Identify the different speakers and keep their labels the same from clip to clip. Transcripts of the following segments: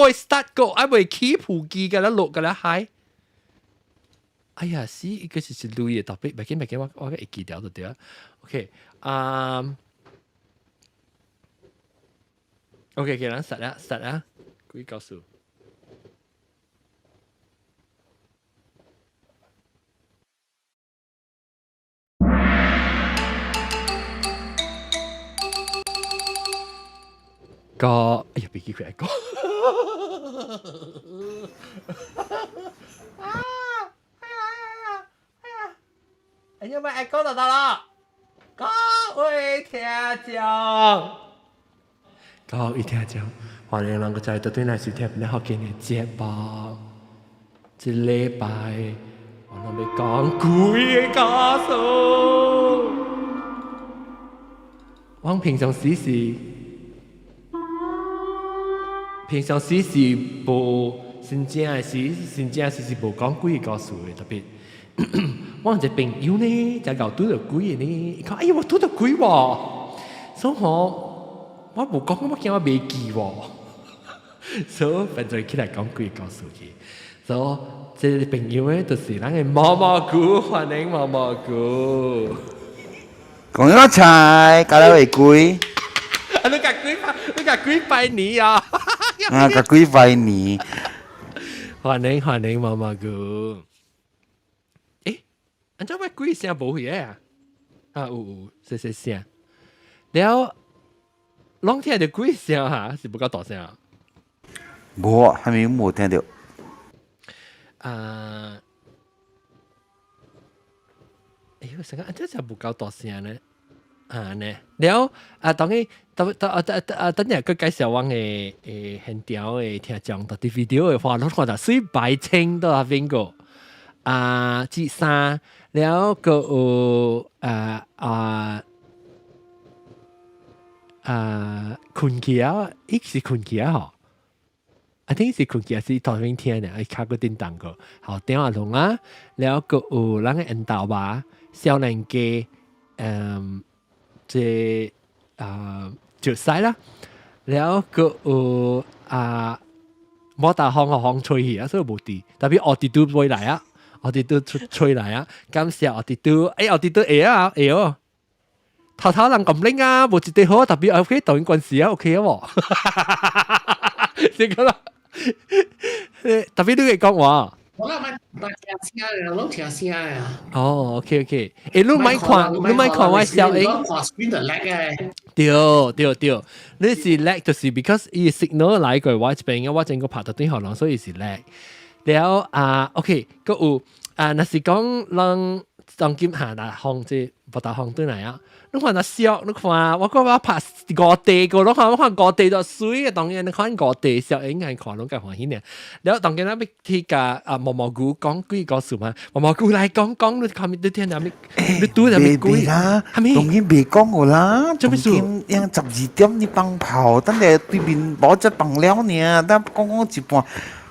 Speaker 1: 未 start 過，還未起步機嘅啦，落嘅啦，係。哎呀，死！一個是是類嘅特別，袂緊袂緊，我會記掉就對啦。OK，啊，OK，給咱實啦實啦，鬼告訴。個，哎呀，別記佢嚟講。啊！哎呀哎呀哎呀！哎呀，咪講就得啦。各位聽眾，各位聽眾，歡迎咱閣再倒轉來收聽本福建的節目。這禮拜我攏欲講鬼的故事。我平常時是。平常時是無真正的時，真正時是無講鬼的故事的，特別我有一個朋友呢，才𠢕拄著鬼的呢，伊講哎呀，我拄著鬼喎，所以吼，我無講，我驚我袂記喎，所以變做起來講鬼的故事去。所以這個朋友呢，就是咱的毛毛菇，歡迎毛毛菇。
Speaker 2: 講咗菜，搞到會鬼。
Speaker 1: 啊！你共鬼拜，你共鬼拜年啊！
Speaker 2: 啊，共鬼拜年。
Speaker 1: 歡迎歡迎毛毛菇。欸，按怎會鬼聲無去啊？啊，有有，細細聲。了，攏聽著鬼聲哈，是無夠大聲。
Speaker 2: 無，還沒無聽著。
Speaker 1: 啊，哎呦，成個按怎就無夠大聲呢？啊呢，了啊，當然，等等啊等啊等陣佢介紹我的現場的聽眾，到啲 video 的話，攏看到水白清都阿邊個啊，這三了閣有啊啊啊睏去啊，伊是睏去啊吼，I think 是睏去啊，是頭先聽的，伊卡個叮當個，好電話筒啊，了閣有咱的緣投吧，少年家，這啊就使啦，了閣有啊摩打風予風吹去啊，所以無佇，特別奧迪都飛來啊，奧迪都出吹來啊，感謝奧迪都，欸奧迪都會啊會哦，頭頭人咁靈啊，無一塊好，特別 OK 導演關係啊 OK 啊無，這個啦，特別你會講話。
Speaker 3: 我啦，咪聽聲嘅，攏聽聲嘅。
Speaker 1: 哦，OK OK，欸，你莫看，你莫看我小英。
Speaker 3: 看 screen 就 lag 嘅。
Speaker 1: 對對對，你是 lag 就是 because 伊 signal 來過我這邊，我整個拍到對方人，所以是 lag。了啊，OK，閣有啊，若是講咱當今下若風這無大風轉來啊。你看若俗，你看我講我拍五地個，你看我看五地就媠啊！當然你看五地小應該看攏較歡喜呢。了當今咱欲去共啊毛毛菇講幾個事嘛？毛毛菇來講講，你看你聽啥物？你拄啥物鬼？
Speaker 2: 啦，當今袂講過啦。
Speaker 1: 做咩事？
Speaker 2: 樣12點你放炮，等下對面無只放了呢。等講講一半，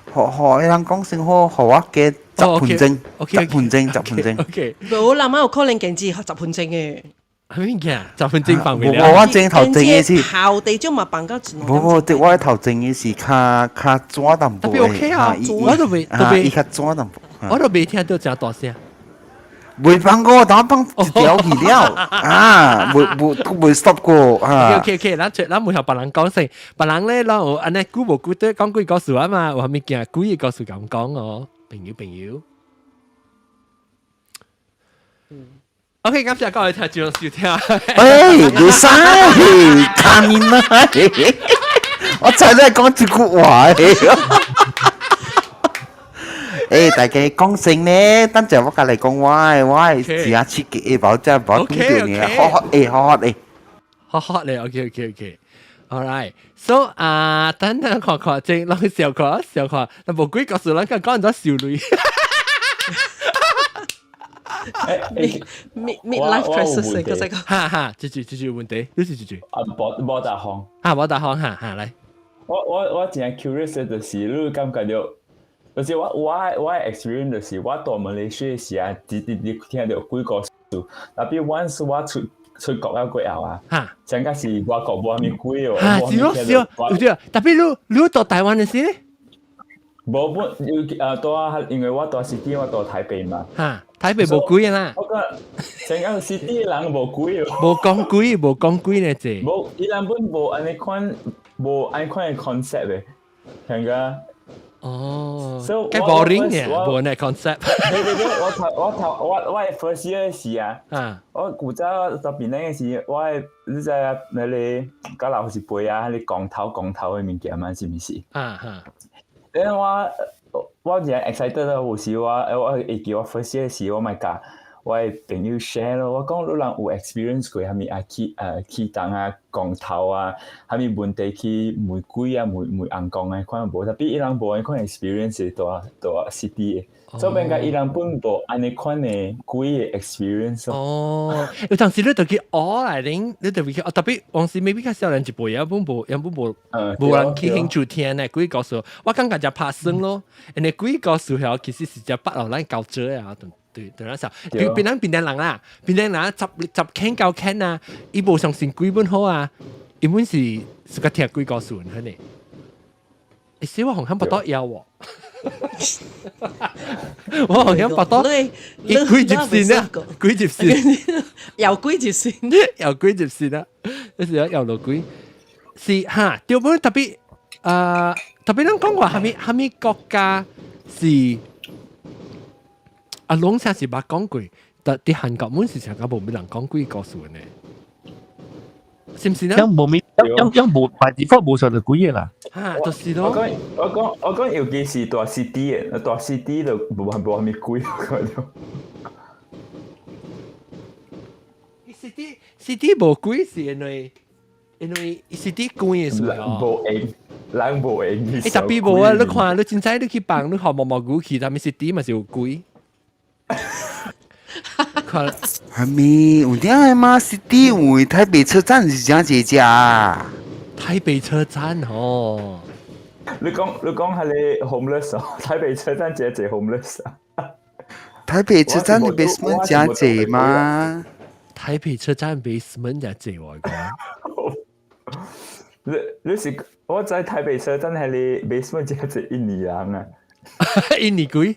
Speaker 2: 予予彼人講先好，予我加十分鐘，十分鐘，十分鐘。
Speaker 1: OK。
Speaker 4: 無啦，嘛有可能堅持十分鐘的。
Speaker 1: 係咪嘅？十分鐘放未了。
Speaker 2: 我正頭前的是
Speaker 4: 後地種嘛放到一
Speaker 2: 無無，我頭前的是較較轉淡薄。
Speaker 1: 特別 OK 啊，我都未都未，
Speaker 2: 伊較轉淡薄。
Speaker 1: 我都未聽到誠大聲。
Speaker 2: 未放過，等放一條去了啊！未未都未 stop 過啊。
Speaker 1: OK OK，咱咱唔向別人講先，別人咧，咱有按呢久無久對講幾個事啊嘛，有啥物件幾個故事咁講哦，朋友朋友。OK，感謝各位聽眾收聽。
Speaker 2: 喂，袂使，看你媽！我才在講這句話。欸，大家講聲呢，等陣我共你講我的，我的是啊，刺激的，無只無斷掉呢，好好欸，好好欸，
Speaker 1: 好好咧，OK OK OK。All right，so 啊，等等看看，這攏笑看笑看，那無鬼故事，咱講咗笑淚。
Speaker 4: Mid life crisis 個這個，
Speaker 1: 哈哈，這句這句問題，你是這句。
Speaker 5: 啊，無無大方。
Speaker 1: 啊，無大方，哈哈，來。
Speaker 5: 我真 curious 的就是你感覺著，就是我 experience 就是我到馬來西亞時啊，直直直聽著鬼故事，特別 once 我出出國了過後啊，
Speaker 1: 嚇
Speaker 5: 真個是外國無啥物鬼哦，
Speaker 1: 嚇是咯是咯，有對啊。特別你到台灣的時咧，
Speaker 5: 無本尤其啊，住啊，因為我住 city，我住台北嘛。
Speaker 1: 嚇台北無鬼啦。
Speaker 5: 我講成個 city 人無鬼哦。
Speaker 1: 無講鬼，無講鬼呢這。
Speaker 5: 無，伊人本無按呢款，無按款的 concept 的，聽個。
Speaker 1: 哦，
Speaker 5: So
Speaker 1: 較 boring 嘅，無呢 concept。
Speaker 5: 對對對，我頭我頭我我 first year 時啊，我古早到檳城的時，我你知啊，那個甲老師背啊，彼個光頭光頭的物件嘛，是毋是？
Speaker 1: 啊哈。
Speaker 5: 因為我真 excited 咯，有時我會記我 first year 時，我咪共我的朋友 share 咯，我講你人有 experience 過啥物啊去去當啊光頭啊，啥物問題去問鬼啊問問尪公的款無，特別伊人無按款 experience 蹛蹛 city 的，所以變甲伊人本無按呢款的鬼的 experience。
Speaker 1: 哦，有當時你就去學來恁，你就去，特別往時 maybe 較少年一輩啊，本無，原本無，無人去興趣聽呢鬼故事。我感覺就拍算咯，因為鬼故事曉其實是只北落咱交做啊。對對那時候，檳榔檳榔人啦，檳榔人十十傾九傾啊，伊無相信鬼本好啊，伊本是是個聽鬼故事可能。欸，小我紅響不多要喎，我紅響不多，伊鬼入線啊，鬼入線，
Speaker 4: 又鬼入線，
Speaker 1: 又鬼入線啊，那時候又落鬼，是哈，對本特別，特別咱講過蝦米蝦米國家是。啊，攏啥是捌講過，但佇韓國本是成個無咩人講鬼故事呢？是毋是呢？
Speaker 6: 樣無咩，樣樣無大地方無上就鬼嘢啦。
Speaker 1: 啊，就是咯。
Speaker 5: 我講，尤其是大 city 的，大 city 就無無啥物鬼。
Speaker 1: city city 無鬼是因為 city 關的時候。
Speaker 5: 無閒，人無閒。
Speaker 1: 欸，特別無啊！你看，你凊彩你去放，你學毛毛牛去，他們 city 嘛是有鬼。
Speaker 2: 係咪？有點的嘛？city 有台北車站是真濟隻。
Speaker 1: 台北車站吼，
Speaker 5: 你講係你 homeless 哦？台北車站真濟 homeless 啊？
Speaker 2: 台北車站的 basement 真濟嗎？
Speaker 1: 台北車站 basement 真濟我講。
Speaker 5: 你是我在台北車站係你 basement 真濟印尼人啊？
Speaker 1: 印尼鬼？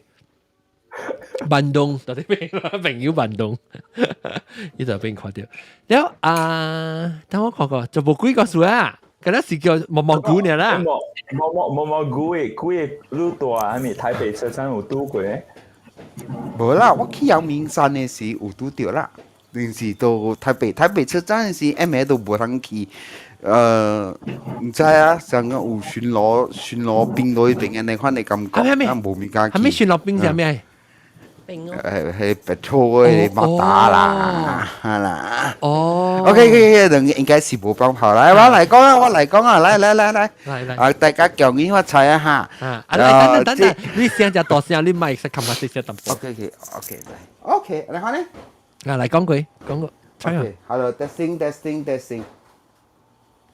Speaker 1: 萬東，到底邊朋友萬東，伊就邊看到。了啊，等我看看，就無鬼故事啊，敢若是叫毛毛菇爾啦。
Speaker 5: 毛毛毛毛菇的，鬼的愈大，啥物台北車站有拄過？
Speaker 2: 無啦，我去陽明山的時有拄著啦。臨時到台北台北車站的時，暗暝都無通去。毋知啊，像講有巡邏兵落去邊按呢款的感覺，啊無物件去。
Speaker 1: 啥物巡邏兵是啥物？
Speaker 4: 兵哦，
Speaker 2: 係係白錯的馬達啦，係啦。
Speaker 1: 哦。
Speaker 2: OK OK，兩個應該是無放炮。來，我來講啊，我來講啊，來來來來。
Speaker 1: 來來。
Speaker 2: 啊，大家共意我猜一下。
Speaker 1: 啊，來等等等等，你聲就大聲，你麥識冚下細聲淡薄。
Speaker 2: OK OK OK，來，OK，來看呢。
Speaker 1: 啊，來講句，講個。
Speaker 2: OK，Hello，testing testing testing。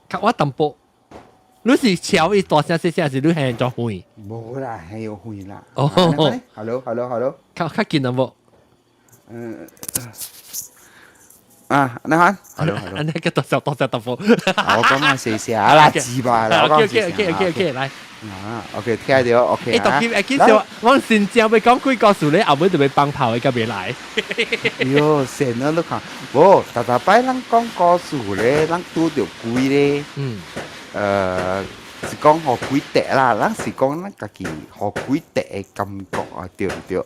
Speaker 1: 較我淡薄。你是超伊大聲細聲，還是你係做遠？
Speaker 2: 無啦，係有遠啦。
Speaker 1: 哦
Speaker 2: ，Hello，Hello，Hello。
Speaker 1: 較較近啦無？
Speaker 2: 嗯。啊，你看，Hello，Hello。
Speaker 1: 按呢個大聲大聲淡薄。
Speaker 2: 我講下細聲啦，知吧？
Speaker 1: OK，OK，OK，OK，來。
Speaker 2: 啊，OK，聽到，OK。
Speaker 1: 欸，特別會記得我先正欲講鬼故事咧，後尾就欲放炮的，佮袂來。
Speaker 2: 喲，善啊，你看，無，逐逐擺咱講故事咧，咱拄著鬼咧。是講予鬼綴啦，咱是講咱家己予鬼綴的感覺啊，對毋對？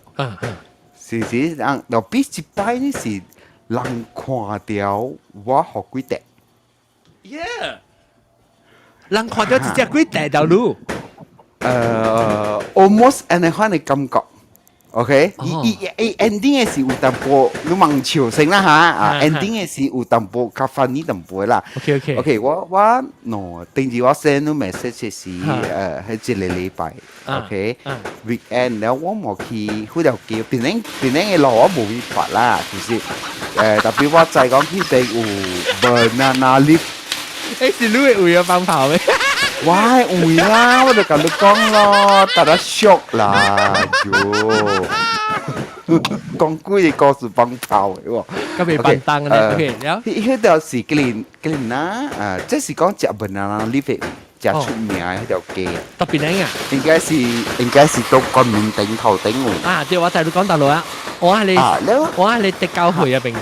Speaker 2: 是是，人就比一擺呢是人看著我予鬼綴。
Speaker 1: Yeah，人看著一隻鬼綴著你。
Speaker 2: Almost 按呢款的感覺。OK，伊伊伊 ending 的是有淡薄，你望笑聲啦哈，啊 ending 的是有淡薄較 funny 淡薄啦。
Speaker 1: OK OK。
Speaker 2: OK，我喏，頂住我 send 你 message 是係一個禮拜，OK，weekend 了我無去嗰條橋，檳城檳城的路我無去跋啦，其實特別我知講彼邊有 banana leaf。
Speaker 1: 欸，是你的位啊放炮咩？
Speaker 2: 我的位啦，我就共你講咯，大家俗啦，喲。講幾個故事放炮嘅喎。
Speaker 1: 咁未笨蛋嘅咧，OK，了。
Speaker 2: 彼條是吉林吉林啦，啊，這是講食 banana leaf 食出名嘅彼條街。
Speaker 1: 特別靚啊！
Speaker 2: 應該是到國民頂頭頂喎。
Speaker 1: 啊，對，我睇你講大陸啊，我係你，我係你迪教會入邊。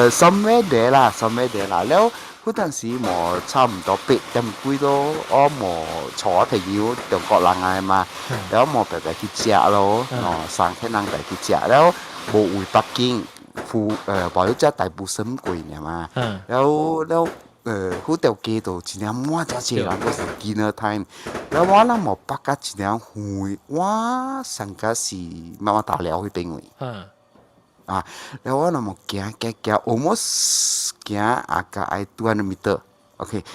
Speaker 2: Somewhere there 啦，somewhere there 啦，了嗰陣時我差唔多8點幾多，我無坐我朋友中國人來嘛，了無白白去食咯，哦，三個人白去食，了無位北京，赴無你食大埔參粿爾嘛，了了彼條街就真正滿真濟人，閣是 dinner time，了我若無北甲真正遠，我上個是媽媽大寮彼邊位。啊，了我若無行行行，almost 行啊個愛 200 meter，OK，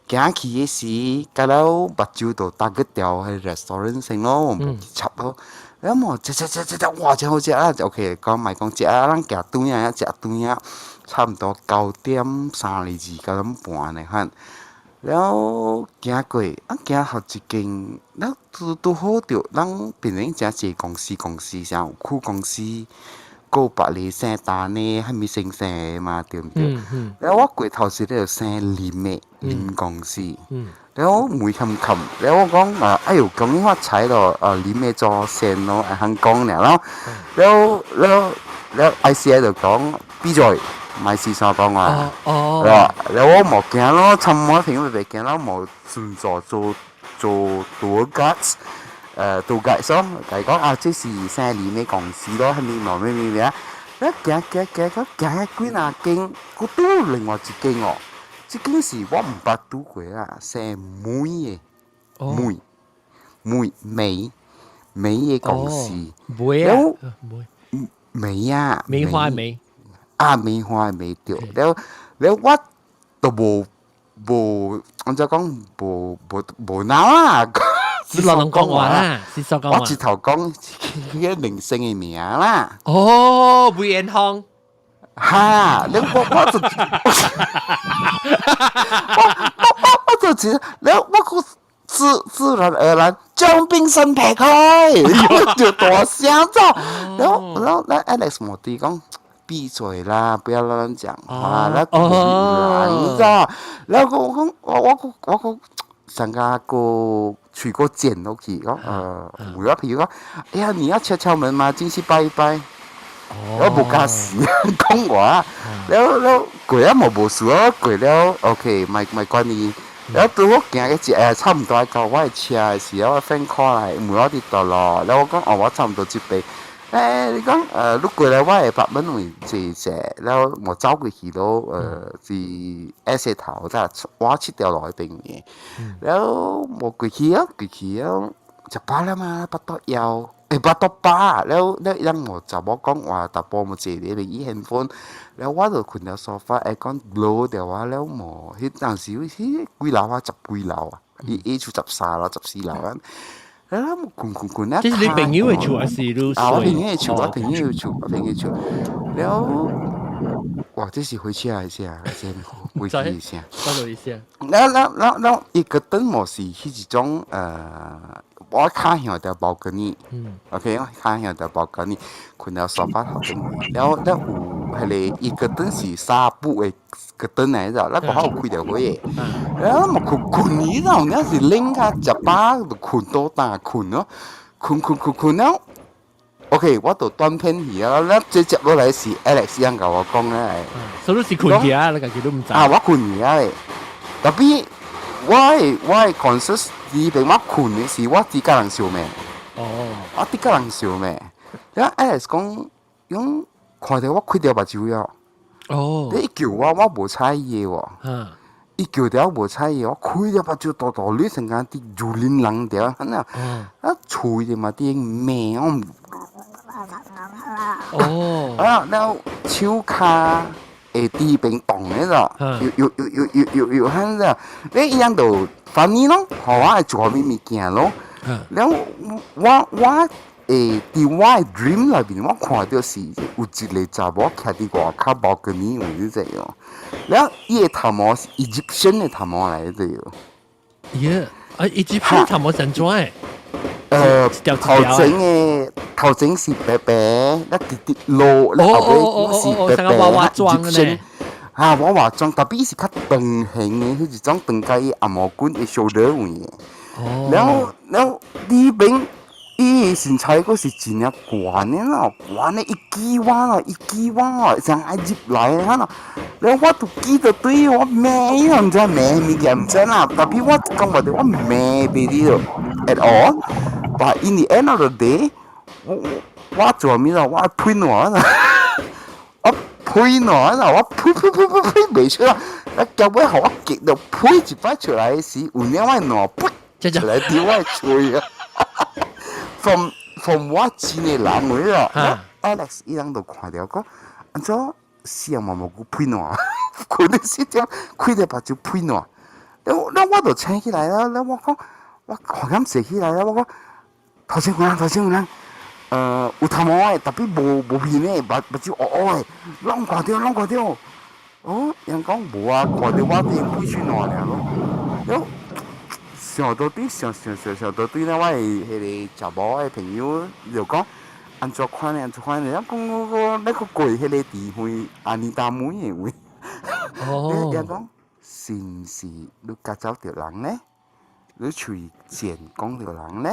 Speaker 2: 行去的時，到了目睭就搭個條彼 restaurant 先咯，插咯，了無食食食食食，哇，真好食啊！OK，講莫講食啊，咱行轉仔食轉仔，差唔多9點32，9點半呢款。了行過，啊行予一間，咱拄拄好著，咱變成誠濟公司公司，像有區公司。閣有別个姓陳的，啥物姓姓的嘛，對毋對？了我過頭一個姓林的林公司，了我門冚冚，了我講啊，哎喲，恭喜發財咯！啊，林的祖先咯，會曉講爾咯。了了了，I C 就講閉嘴，莫四散講話。了了我無驚咯，參我朋友袂驚咯，無順做做做 tour guide。tour guide 所，就講啊，這是姓林的公司咯，啥物無咩咩咩，一行行行到行幾若間，閣拄另外一間哦，這間是我毋捌拄過啊，姓梅的，梅梅梅梅的公司，
Speaker 1: 梅啊，
Speaker 2: 梅梅啊，
Speaker 1: 梅花梅，
Speaker 2: 啊梅花梅對，了了我都無無，按怎講無無無腦啊！
Speaker 1: 是亂講話啦，是說講話。
Speaker 2: 我直頭講彼個明星的名啦。
Speaker 1: 哦，梅艷芳。
Speaker 2: 哈！你我我就我我我我就知，你我個自自然而然將冰心劈開，就大聲咗。然後然後那 Alex 莫弟講閉嘴啦，不要亂講話，那有人知道？然後我講我我我講上個個喙閣剪落去，講有啊，譬如講，哎呀，你要敲敲門嗎？進去拜一拜。我無敢死講話，了了過啊無無事啊，過了 OK，莫莫管伊。了拄好行個一差唔多到我的車的時候，我 friend call 來問我佇佗落，了我講哦，我差唔多這邊。你講你過來我的北門位坐坐，了我走過去咯，是 S 頭，才我七條路彼邊的。了無過去啊，過去啊，食飽了嘛，腹肚枵。腹肚飽，了了伊人無查某講話，淡薄無坐佇咧伊 handphone，了我就睏了沙發，會講落掉我了無，彼當時彼幾樓啊，十幾樓啊，伊伊厝13樓、14樓啊。了睏睏睏了。
Speaker 1: 這是你朋友的厝還是你？
Speaker 2: 啊，我朋友的厝，我朋友的厝，我朋友的厝。了，哇，這是火車的聲，先飛機的聲。
Speaker 1: 什麼意思啊？
Speaker 2: 了了了了，伊個燈無是彼一種我跤向條 balcony，OK，我跤向條 balcony，睏了沙發頭頂，了了有彼个伊個燈是紗布的個燈來著，咱剛好有開著火的，了嘛睏睏你知影，是冷較食飽就睏倒呾睏咯，睏睏睏睏了，OK，我就斷片去啊，了這接落來是 Alex 樣共我講咧，
Speaker 1: 所以是睏去啊，你家己都毋知。
Speaker 2: 啊，我睏去啊咧，tapi 我的 conscious 佇邊我睏的時，我佇共人相罵。
Speaker 1: 哦，
Speaker 2: 我佇共人相罵。了 Alex 講，講看著我開著目睭了。
Speaker 1: 哦，
Speaker 2: 你叫我，我無睬伊的喎。伊叫著我無睬伊，我開著目睭大大你瞬間佇如林人著，啊，啊喙的嘛佇罵我。啊，了手跤會佇邊動的咯，又又又又又又彼個，你伊樣就煩你咯，予我會做啥物物件咯。了我我會佇我的 dream 內面，我看著是有一個查某徛佇外口 balcony 位你知無？了伊的頭毛是 Egyptian 的頭毛來的喲。
Speaker 1: 耶！啊，Egyptian 頭毛怎裝的？
Speaker 2: 頭前的。頭前是白白，一直直落，後尾是白白，
Speaker 1: 娃娃裝嘅。
Speaker 2: 啊，娃娃裝，特別是較長型嘅，彼一種長甲伊紅毛棍的 shoulder 位的。哦。了了，裡邊伊的身材閣是真正懸的啦，懸的伊記我啦，伊記我，像愛入來啊啦。了我就記得對我罵伊，毋知罵物件毋知啦，特別我感覺著我罵袂你咯，at all。But in the end of the day，我做物啦，我噴我啦，我噴我啦，我噴噴噴噴噴袂出來，啊，結尾予我激到噴一擺出來時，有影我爛噗出來佇我的喙啊！From 我真的人位啊，Alex 伊人就看著講，按怎死人嘛無顧噴爛，可能是這樣開著目睭噴爛，了了我就醒起來啦，了我講我看敢坐起來啦，我講頭先有人，頭先有人。有頭毛的，特別無面的，目睭烏烏的，攏看著，攏看著。哦，𪜶講無啊，看著我頂噴水爛爾咯。了，想到底想想想想到底咧，我的彼個查某的朋友就講，按怎款呢？按怎款呢？講我我咧閣過彼個智慧阿彌達妹的位。哦。𪜶講，是毋是你共走著人咧？你喙賤講著人咧？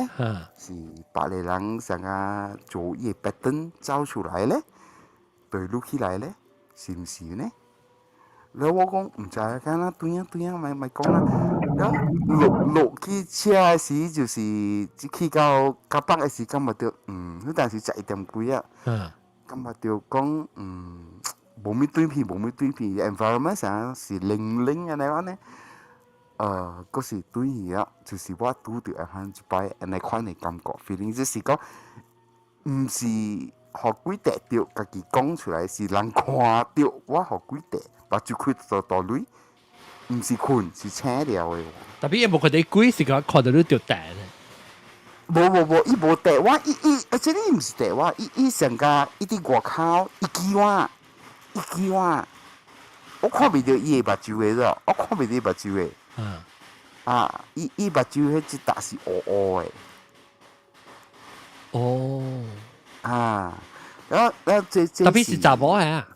Speaker 2: 是別个人啥個做伊的 pattern 走出來咧？對你起來咧？是毋是呢？了我講毋知啊，敢若對啊對啊，莫莫講啦。了落落去車的時，就是去到甲北的時，感覺著彼當時11點幾啊，感覺著講無物對片，無物對片，environment 啥是冷冷按呢款呢？閣是對去啊，就是我拄著按款一擺按呢款的感覺，feeling 就是講，毋是予鬼綴著，家己講出來是人看著我予鬼綴，目睭開大大蕊，毋是睏，是醒了的。
Speaker 1: 特別伊無看著鬼，是講看著你著綴。
Speaker 2: 無無無，伊無綴我，伊伊，而且伊毋是綴我，伊伊上加伊佇外口，伊記我，伊記我，我看袂著伊的目睭的咯，我看袂著伊目睭的。啊，伊伊目睭彼一搭是烏烏的。
Speaker 1: 哦。
Speaker 2: 啊，然後然後這這
Speaker 1: 特別是查某啊。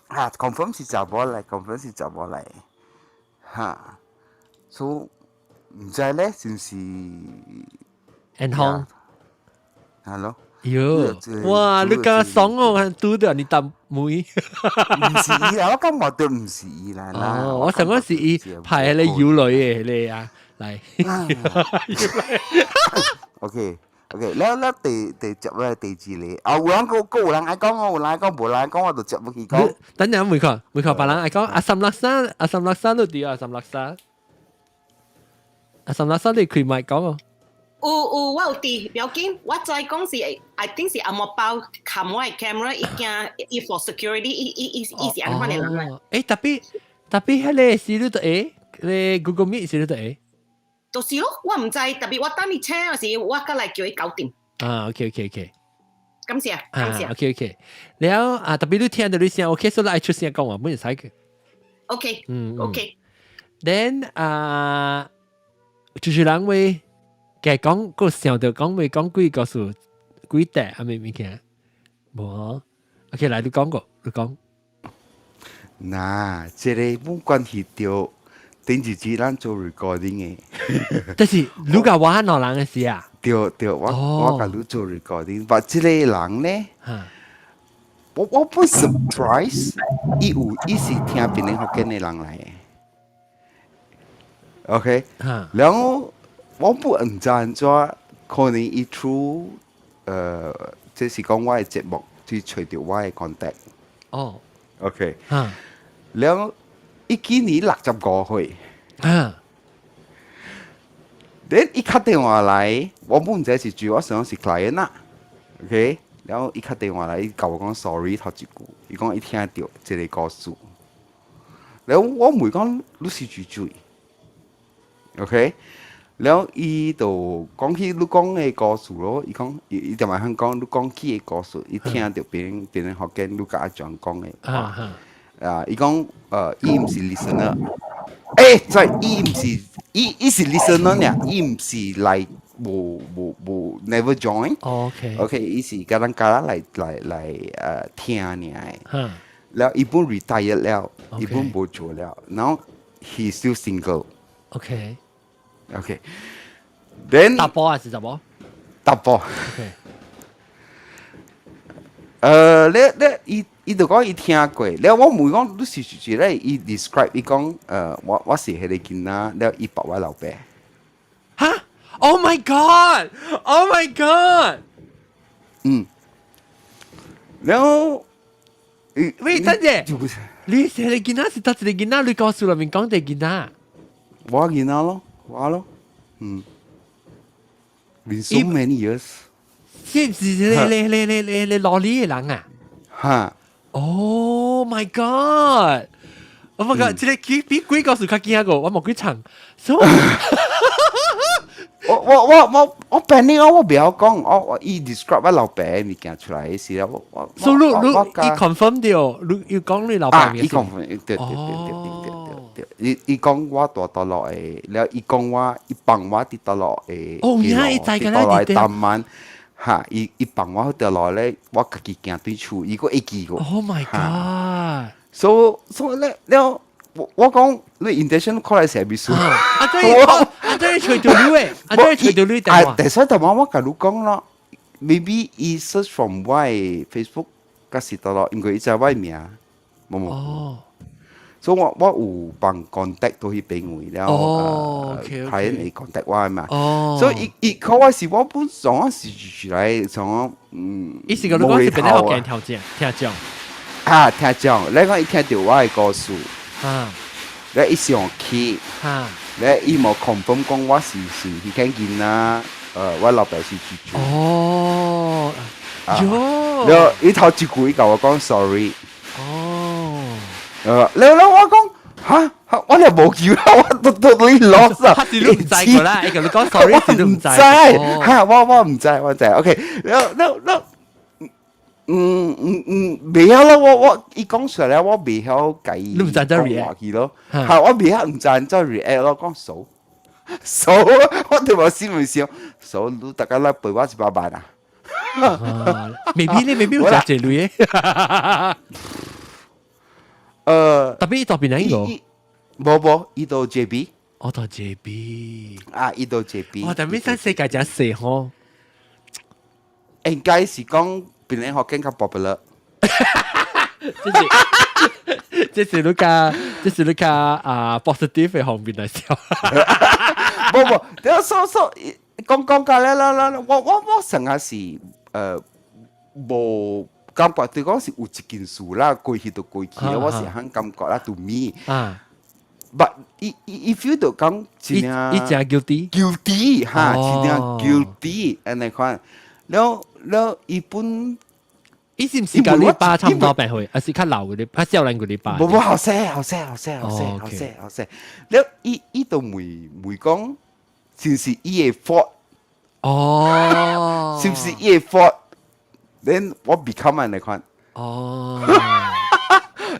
Speaker 2: 啊，confirm 是查某來，confirm 是查某來，哈，所以毋知咧，是毋是？
Speaker 1: 安康。
Speaker 2: 係咯。
Speaker 1: 喲，哇！你敢爽哦，拄著你搭妹。
Speaker 2: 毋是伊啦，我感覺著毋是伊啦。
Speaker 1: 哦，我想講是伊派彼個妖女的彼個啊，來。
Speaker 2: OK。OK，了了第第接落來第二個，啊有人閣閣有人愛講哦，有人愛講，無人愛講，我就接落去講。
Speaker 1: 等陣每個每個別人愛講阿三六三，阿三六三都佇阿三六三，阿三六三你開麥講哦。
Speaker 4: 有有，我有佇，不要緊，我知講是，I think 是紅毛包冚我的 camera，伊驚伊 for security，伊伊伊伊是按款的人來。
Speaker 1: 欸，特別特別彼個是你都會，彼個 Google Meet 是你都會。
Speaker 4: 就是咯，我毋知，特別我等伊請的時，我閣來叫伊搞掂。
Speaker 1: 啊，OK。
Speaker 4: 感謝，感謝。
Speaker 1: OK。了啊，特別你聽著你聲 OK，所以愛出聲講話，袂使嘅。
Speaker 4: OK，OK。
Speaker 1: Then 啊，就是人會嘅講個想著講未講幾個數幾塊啊？咩物件？無，OK，來你講過，你講。
Speaker 2: 嗱，這个無關係著頂一次咱做 recording 的。
Speaker 1: 但是你共我兩人的事啊？
Speaker 2: 對對，我我共你做 recording，但這个人呢，我不 surprise，伊有伊是聽檳城福建的人來的。OK，然後我不毋知按怎，可能伊 through 這是講我的節目去揣著我的 contact。OK，然後伊今年65歲。then 伊敲電話來，我本毋知是誰，我想是 client 啦。OK，然後伊敲電話來，伊共我講 sorry 頭一句，伊講伊聽著這个故事。然後我問講你是誰？OK，然後伊就講起你講的故事咯，伊講伊伊就嘛肯講你講起的故事，伊聽著別人別人福建你共阿怎講的話。啊，伊講伊毋是 listener，欸，在伊毋是伊伊是 listener 爾，伊毋是來無無無 never join。 OK，伊是佮咱家來來來聽爾。了伊本 retire 了，伊本無做了，now he still single。 OK。Then
Speaker 1: 查埔還是查某？
Speaker 2: 查埔。 你你伊伊就講伊聽過，了我問講你是是咧，伊 describe 伊講我是彼個囡仔，了伊縛我老爸。
Speaker 1: 哈？Oh my god! Oh my god!
Speaker 2: 嗯，了，
Speaker 1: 喂，等陣，你是彼個囡仔是佗一個囡仔？你故事內面講的囡仔？
Speaker 2: 我囡仔咯，我咯，嗯，been so many years。
Speaker 1: 是唔是你你你你你你攞你的人啊？
Speaker 2: 哈
Speaker 1: ！Oh my god! Oh my god！這個比比鬼故事較驚過，我無幾場。So
Speaker 2: 我我我我我 panic 我不曉講，我我伊 describe 我老爸物件出來的時候，我我
Speaker 1: 所以你你伊 confirm 掉，你要講你老爸
Speaker 2: 啊，伊 confirm 對對對對對對對，伊伊講我蹛佗落的，了伊講我伊放我佇佗落的，
Speaker 1: 哦，原伊知個
Speaker 2: 啦，佗落淡晚，哈，伊伊放我佗落咧，我家己行對厝，伊閣會記個。
Speaker 1: Oh my god！
Speaker 2: 所所以咧了。我我講你 intention 看來是啥物事？
Speaker 1: 啊對，啊對，揣著你的，啊對，揣著你電話。
Speaker 2: 第三電話我共你講咯，maybe 伊 search from 我的 Facebook，佮是佗落，因為伊知我的名，無無。
Speaker 1: 哦。
Speaker 2: 所以我我有幫 contact 到彼邊位了，client 會 contact 我嘛。所以伊伊可我是我本上是來從嗯。
Speaker 1: 伊是個你講是邊個學鏡頭聽聽講？
Speaker 2: 啊，聽講，你講伊聽著我的故事。你伊上去，你伊無 confirm 講我是是彼間囡仔，我老爸是豬豬。
Speaker 1: 哦，喲，
Speaker 2: 了伊頭一句伊共我講 sorry。了了我講哈，我就無叫啦，我都都你 lost 啊。
Speaker 1: 他是你毋知過啦，伊共你講 sorry 是你毋知。
Speaker 2: 哈，我我毋知，我知。OK，了了了。嗯嗯嗯，袂曉咯，我我伊講出來我袂曉共伊
Speaker 1: 你毋知怎 react
Speaker 2: 去咯，嚇我袂曉毋知怎 react 咯，講數數，我對我心裏想，數你大家來賠我100萬啊
Speaker 1: ？maybe 你 maybe 有食這類的，特別伊佗邊哪個？
Speaker 2: 無無，伊佇 JB，
Speaker 1: 我佇 JB，
Speaker 2: 啊，伊佇 JB。
Speaker 1: 哇，但係新世界真細吼，
Speaker 2: 應該是講。檳城福建較 popular。
Speaker 1: 這是這是你較這是你較啊 positive 的方面來笑。
Speaker 2: 無無，你說說講講較咧啦啦，我我我成日是無感覺，對講是有一件事啦，過去就過去，我是很感覺啦，to me。But 伊伊伊 feel 到講真正
Speaker 1: 伊真 guilty。
Speaker 2: guilty 哈，真正 guilty 按呢款，了了伊本。
Speaker 1: 伊是毋是佮你爸差毋多歲，還是較老過你，較少年過你爸？
Speaker 2: 無無，後生後生後生後生後生後生。了伊伊都問問講，是毋是伊的 fault？是毋是伊的 fault？Then 我 become 按呢款。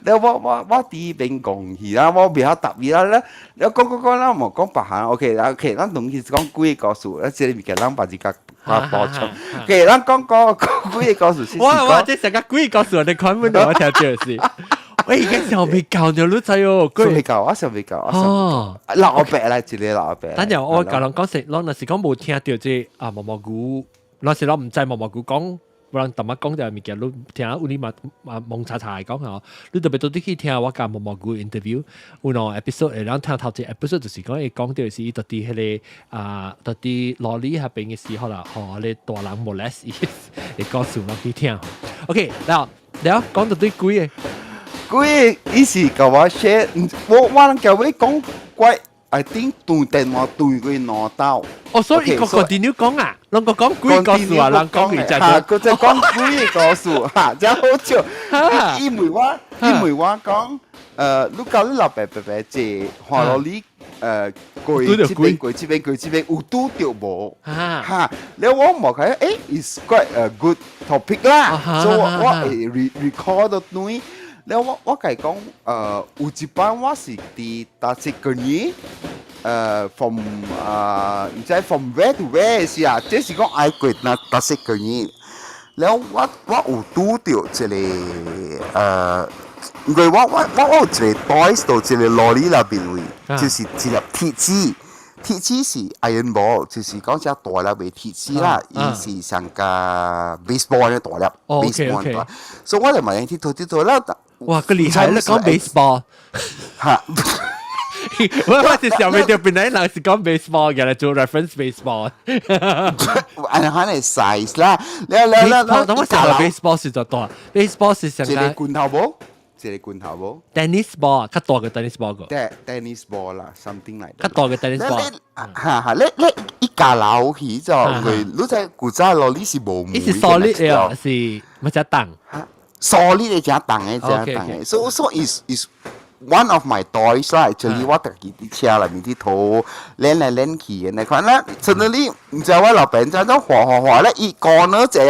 Speaker 2: 了我我我佇邊講去啦，我袂曉答伊啦。了了講講講，咱無講別項，OK 啦 OK，咱東西是講幾个故事，咱這个物件咱把自家較補充。OK，咱講講講幾个故事。
Speaker 1: 哇哇，這成個幾个故事，你看本我聽到是。喂，而家尚未夠呢，你知哦。
Speaker 2: 尚未夠，我尚未夠，哦。老伯來一个老伯。
Speaker 1: 等陣我共人講說，咱若是講無聽著這啊毛毛菇，若是咱毋知毛毛菇講。無人淡仔講著物件，你聽有你嘛嘛蒙查查講吼，你特別到底去聽我共毛毛菇 interview，有兩 episode 會當聽頭一 episode 就是講伊講著是伊佇佇彼个啊，佇佇羅里彼邊的時候啦，吼，咧大人 molest 伊會故事攏去聽。OK，了了講到對幾
Speaker 2: 个？幾個伊是共我 share，我我人共你講怪。I think 斷電話斷過兩道。
Speaker 1: 哦，所以伊個 continue 講啊，攏閣講幾個故事啊，人講完就
Speaker 2: 嚇，佢就講幾個故事嚇，真好笑。伊問我，伊問我講，你佮你老爸爸爸坐看落你過這邊過這邊過這邊有拄著無？嚇，了我無看，誒，is quite a good topic 啦，所以我我會 record 到對。了我我共伊講，有一擺我是佇搭一個年， from 毋知 from where to where 是啊，這是講愛過那特色個嘢。了我有拄著一個因為我有一個袋到一個 lorry 內邊位，就是一粒鐵子，鐵子是 iron ball，就是講只大粒嘅鐵子啦，伊是像個 baseball 嘅大粒，baseball 大。所以我就問人鐵頭鐵頭啦。
Speaker 1: 哇，個厲害！你講 baseball
Speaker 2: 嚇。
Speaker 1: 我是想袂著本來人是講 baseball 嘅，來做 reference baseball。
Speaker 2: 按可能 size 啦，了了了了。
Speaker 1: 等我想到 baseball 是就大，baseball 是上
Speaker 2: 一個拳頭無，一個拳頭無。
Speaker 1: tennis ball 較大個 tennis ball 個。
Speaker 2: tennis ball 啦，something like。
Speaker 1: 較大個 tennis ball。
Speaker 2: 哈哈，你一架樓起就，佢你在古早咯，你是無。
Speaker 1: 伊是 solid 嘅，是乜只重
Speaker 2: ？solid 嘅只重嘅只重嘅，so is one of my toys 啦，actually 我自己佇車內面佇塗，練來練去嘅那款啦，suddenly 毋知我老爸怎怎滑滑滑咧，伊過呢者，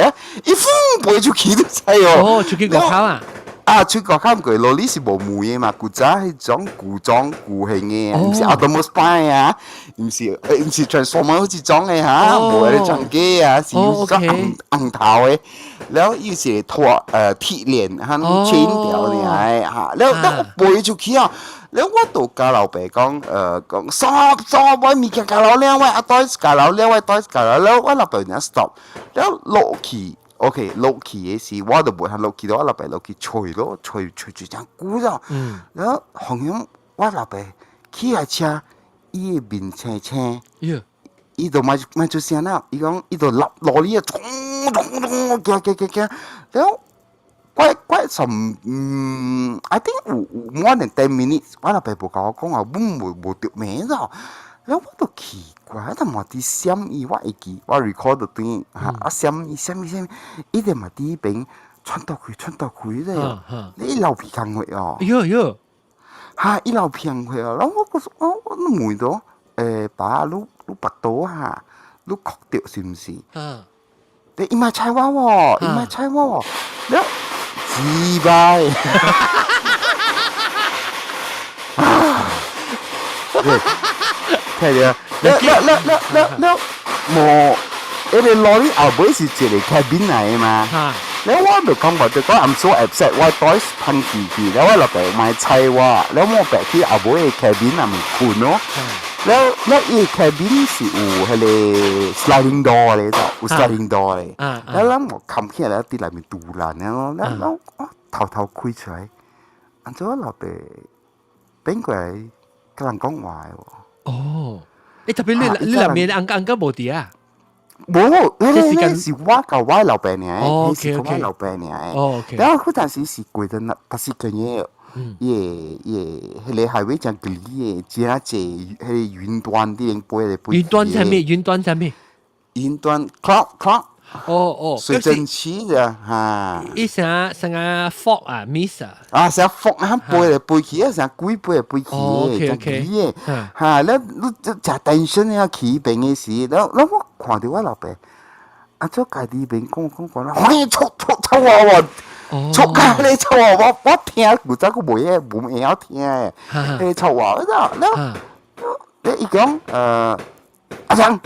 Speaker 2: 伊風飛出去都知哦。
Speaker 1: 哦，出去外口啊？
Speaker 2: 啊，出外口過羅里是無門的嘛，古早彼種舊裝舊型的，毋是 Optimus Prime 啊，毋是 Transformer 這種的哈，無彼種機啊，是有種紅紅頭的，了伊是拖鐵鏈和牽條爾哈，了了我飛出去啊！了我就共老爸講，講 stop stop，我物件交樓了，我阿袋交樓了，我袋交樓了，我老爸爾 stop，了落去，OK，落去的時，我就袂肯落去，我老爸落去揣咯，揣揣揣誠久了，了好像我老爸起來車，伊的面青青，伊就莫莫出聲啦，伊講伊就落落去啊，衝衝衝，行行行行，了。quite some I think 有 more than 10 minutes，我老爸無共我講話，阮無著名咗，了我就奇怪，就嘛佇閃伊，我會記，我 record 就轉，哈啊閃伊閃伊閃，伊就嘛佇彼邊喘大氣喘大氣咧，你流鼻孔血哦，
Speaker 1: 喲喲，
Speaker 2: 哈伊流鼻孔血哦，了我我問咗，爸，你腹肚哈，你哭著是毋是？你伊嘛睬我喎，伊嘛睬我喎，了。雞掰！啊！睇到，了了了了了了，無，彼個 lorry 後尾是一個 cabin 來的嘛。了我就感覺就講 I'm so upset，我袋噴氣去，了我老爸莫睬我，了我白去後尾的 cabin 內面睏咯。了了伊 cabin 是有彼個 sliding door 咧，就有 sliding door 咧。了咱我冚起來佇內面堵爛了，了了我偷偷開出來，按怎我老爸變過來共人講話的喎。
Speaker 1: 哦，欸，特別你內面 uncle uncle 無佇啊？
Speaker 2: 無，彼是我共我老爸爾，彼是我老爸爾。了彼陣時是過陣那，但是個嘢。伊個伊個彼個 highway 誠距離的，誠濟彼個雲端佇頂飛來飛
Speaker 1: 雲端啥物？雲端啥物？
Speaker 2: 雲端 cloud cloud。
Speaker 1: 哦哦，
Speaker 2: 水蒸氣咋哈？
Speaker 1: 伊啥啥個 fog 啊，mist 啊？
Speaker 2: 啊，啥 fog 啊，飛來飛去啊，啥鬼飛來飛去的，誠離的。哈，你你誠 tension 啊，去彼邊的時，了了我看著我老爸，啊，做家己邊講講講啦，歡迎出出出我喎。出街咧出我，我聽古早閣袂會無會曉聽的，咧出我，了了，你伊講阿強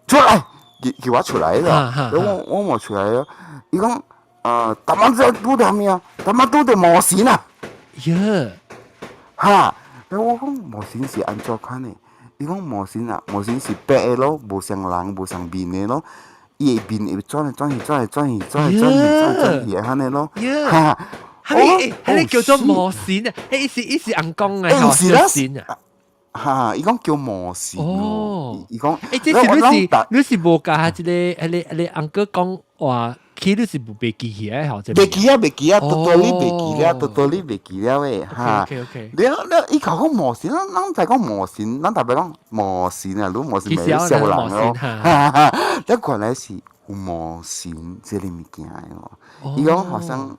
Speaker 2: 出來，叫叫我出來了，我無出來了，伊講逐擺這拄著啥物啊？逐擺拄著魔神啊！
Speaker 1: 喲，
Speaker 2: 哈，了我講魔神是按怎款的？伊講魔神啊，魔神是白的咯，無像人，無像面的咯。伊的面會轉來轉去，轉來轉去，轉來轉去，轉來轉去，按呢咯。哈，
Speaker 1: 彼彼個叫做魔神啊！欸，伊是尪公的，
Speaker 2: 毋是啦，
Speaker 1: 神啊！
Speaker 2: 哈，伊講叫魔神哦。伊講，
Speaker 1: 欸，這是你是無共這個彼個 uncle 講話，其實是無袂記起來吼，
Speaker 2: 袂記啊，袂記啊，totally 袂記了，totally 袂記了的，哈。 了了，伊講魔神，咱咱知講魔神，咱特別講魔神啊，你魔神咪笑人咯。哈哈，這原來是有魔神這個物件的哦。伊講好像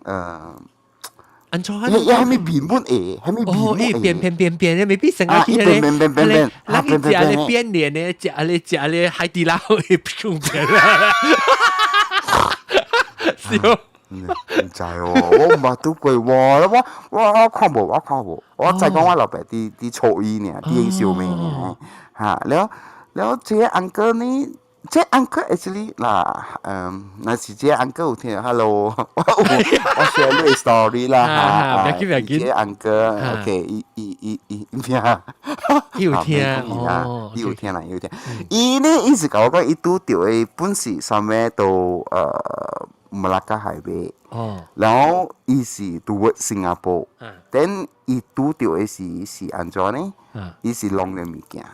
Speaker 1: 按怎？
Speaker 2: 伊啥物面本會，啥物面本會
Speaker 1: 變變變變，你未必成個
Speaker 2: 去咧。變變變變，
Speaker 1: 咱去食咧變臉咧，食咧食咧海底撈會變變。笑。
Speaker 2: 唔知喎，我毋捌拄過喎，我看無，我看無，我知講我老爸佇佇初一爾，佇影小妹爾，嚇了了，這個 uncle 呢？這 uncle actually 嗱，若是這個 uncle 有聽，hello，我有我 share 你 story 啦嚇，
Speaker 1: 不要緊不要緊
Speaker 2: 這個 uncle，OK，伊伊伊伊咩啊？
Speaker 1: 伊有聽哦，
Speaker 2: 伊有聽啦，伊有聽。伊呢，伊是共我講，伊拄著的本是啥物都馬拉加 highway，然後伊是 toward 新加坡，then 伊拄著的是是按怎呢？伊是弄著物件，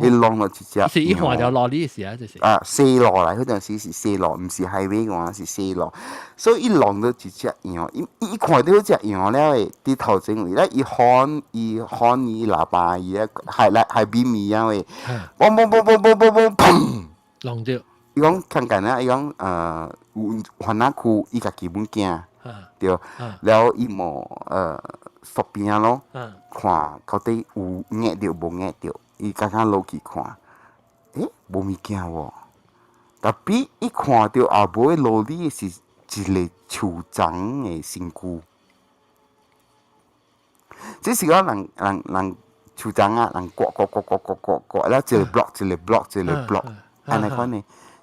Speaker 2: 伊弄著一隻，
Speaker 1: 是伊換條路哩是啊，就是。
Speaker 2: 啊，細路來，彼陣時是細路，毋是 highway 嘅話是細路，所以伊弄著一隻羊，伊伊看著隻羊了會佇頭前位咧，伊喊伊喊伊喇叭，伊咧係來係邊咪啊喂，嘣嘣嘣嘣嘣嘣嘣，砰！
Speaker 1: 弄著。
Speaker 2: 伊講看見啊，伊講有番仔區，伊家己本驚，對，了伊無縮邊仔咯，看到底有壓著無壓著，伊剛剛落去看，欸，無物件喎，tapi 伊看著後尾羅里是一個樹叢的身軀，這是講人人人樹叢啊，人割割割割割割割，了一個 block 一個 block 一個 block，按呢款的。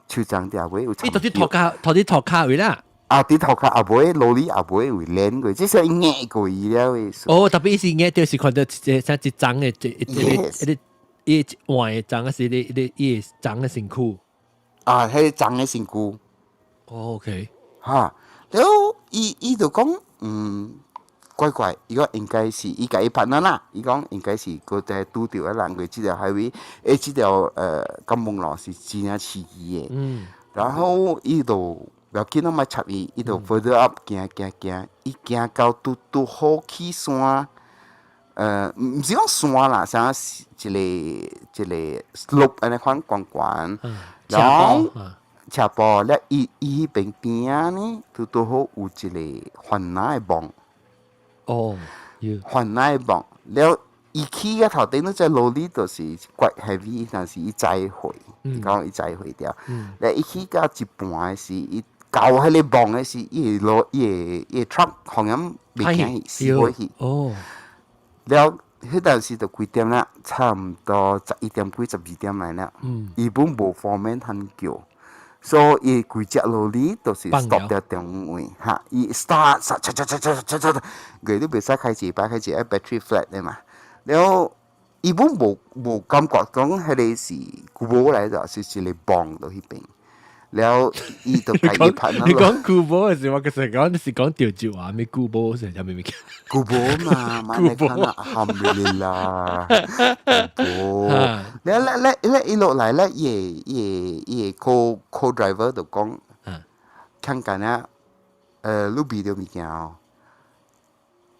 Speaker 2: 樹叢底尾有。
Speaker 1: 伊到佇塗跤，到佇塗跤位啦。
Speaker 2: 啊！佇塗跤後尾，羅里後尾會連過，這是壓過伊了的。
Speaker 1: 哦，tapi 伊是壓著是看著一個像一叢的，一一個一個一換的叢，還是一個一個伊個叢的身軀。
Speaker 2: 啊，彼個叢的身軀。
Speaker 1: 哦，OK。
Speaker 2: 哈，了伊伊就講，嗯，怪怪，伊講應該是伊共伊拍啦，伊講應該是閣在拄著啊人過這條 highway，欸，這條甘榜路是真正刺激的。然後伊就無要緊，我莫插伊，伊就 further up 行行行，伊行到拄拄好去山，毋是講山啦，啥一個一個 slope 按呢款懸懸，然後斜坡了，伊伊彼邊邊仔呢，拄拄好有一個番仔的網。番仔的網了，伊起個頭頂，你這羅里就是 quite heavy，但是伊載貨，伊講伊載貨掉。了伊起到一半的時，伊到彼個網的時，伊會落伊的伊的 truck 好像袂行去，死過去。了，彼陣時就幾點啦？差毋多11點幾、12點來啦。伊本無方便通叫，所以伊規隻羅里都是 stop 佇中位，哈！伊 start，剎剎剎剎剎剎剎，佢都袂使開一擺開一個 battery flat 的嘛。了，伊本無無感覺講彼個是古堡來的，是一個網佇彼邊。了，伊就共伊拍
Speaker 1: 你講古堡的時，我其實講你是講潮州話，咩古堡是啥物物件？
Speaker 2: 古堡嘛，嘛你看啊，alhamdulillah，古堡。了了了了，伊落來咧，伊的伊的伊的 co co driver 就講，看見啊，你味著物件哦。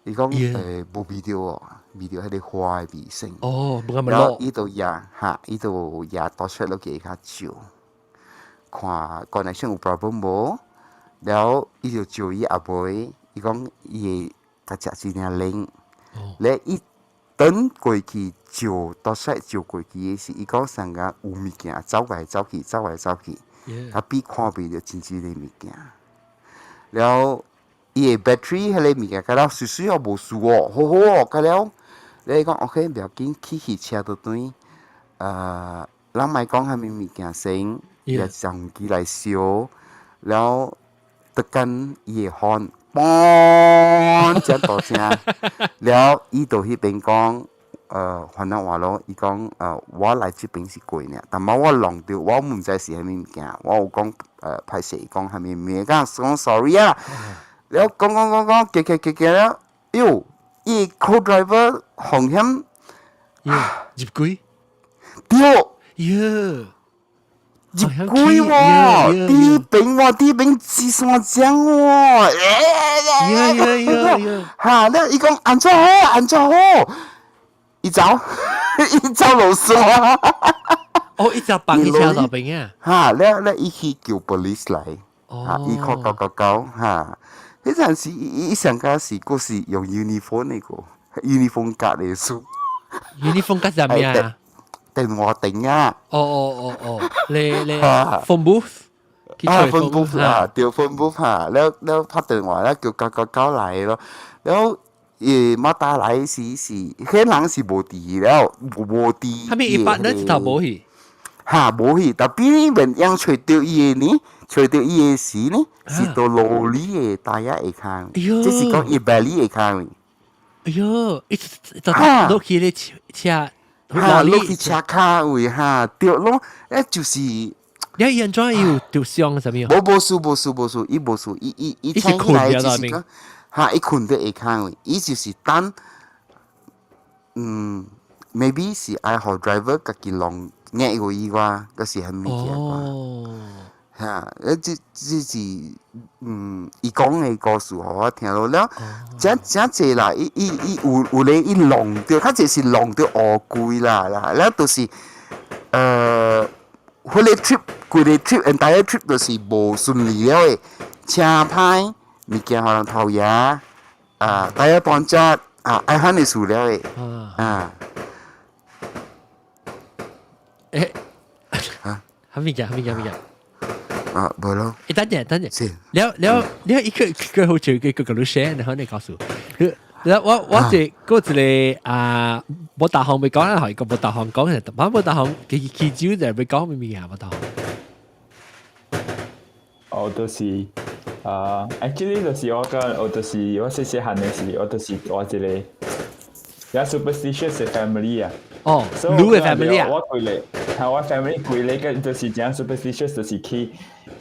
Speaker 2: 伊講無味著哦，味著彼個花的味聲。
Speaker 1: 哦，無咁
Speaker 2: 了伊就舉哈，伊就舉torch 落去較照，看 connection 有 problem 無？了伊就照伊阿妹，伊講伊會共食真正冷。咧伊轉過去照 torch 照過去的時，伊講上個有物件走來走去，走來走去，tapi 看袂著真正的物件。了伊的 battery 彼個物件，甲了水水哦無事哦，好好哦，甲了，你講 OK，無要緊，起去車倒轉，咱莫講啥物物件先，伊來相機來燒，了突間伊會喊，嘣，遮大聲，了伊就彼邊講，番仔話咯，伊講，我來這邊是過爾，但嘛我弄著，我毋知是啥物物件，我有講，歹勢講啥物物件，講 sorry 啊。了講講講講，行行行行了，喲，伊 co-driver 風險，
Speaker 1: 入鬼，
Speaker 2: 對，
Speaker 1: 喲，
Speaker 2: 入鬼喎，佇邊喎，佇邊一山江喎，
Speaker 1: 呀呀呀呀，
Speaker 2: 哈，了伊講按怎好，按怎好，伊走，伊走落山。
Speaker 1: 哦，伊就放伊車路邊啊，
Speaker 2: 哈，了了伊去叫 police 來，哈，伊 call 999，哈。彼陣時，伊伊上架是閣是用 uniphone 那個 uniphone 卡的數。
Speaker 1: uniphone 卡是咩啊？
Speaker 2: 電話亭啊。
Speaker 1: 哦哦哦哦，你你 phone booth。
Speaker 2: 啊，phone booth 啊，對 phone booth 嚇，了了拍電話了叫999來咯，了伊馬達來時是，彼人是無佇了，無佇。
Speaker 1: 係咪伊八那一頭無去？
Speaker 2: 哈，無去，tapi 免樣揣著伊的呢，揣著伊的時呢，是到羅里的胎仔下跤，這是講伊 belly 下跤。
Speaker 1: 哎喲，一就落去咧車，
Speaker 2: 哈，落去車跤位哈，對咯，就是。
Speaker 1: 你伊按怎有著傷啥物？
Speaker 2: 無無事無事無事，伊無事，伊伊伊請起來就是講，哈，伊睏佇下跤位，伊就是等，maybe 是愛予 driver 家己弄壓過伊啩，抑是啥物件啩？哈，這這是伊講的故事，予我聽落了，誠誠濟啦，伊伊伊有有咧伊弄著，較濟是弄著烏龜啦啦，了就是，彼個 trip，規個 trip，entire trip 就是無順利了的，車歹，物件予人偷嘢，啊，胎仔搬遮，啊，愛款的事了的，啊。
Speaker 1: 欸，啥物件？啥物件？啥物件？
Speaker 2: 啊，無咯。
Speaker 1: 欸，等陣，等陣。了了了，伊個個好笑，佢個個 share，然後你告訴，了我我這個一個啊，無大項未講啦，係個無大項講嘅，反無大項其其主就係講咩物件無大項。
Speaker 5: 哦，就是啊，actually 就是我講，我就是我細細漢的時，我就是我一個比較 superstitious 的 family 啊。
Speaker 1: 哦，你的 family 啊？
Speaker 5: 我規個，係我 family 規個就是誠 superstitious，就是去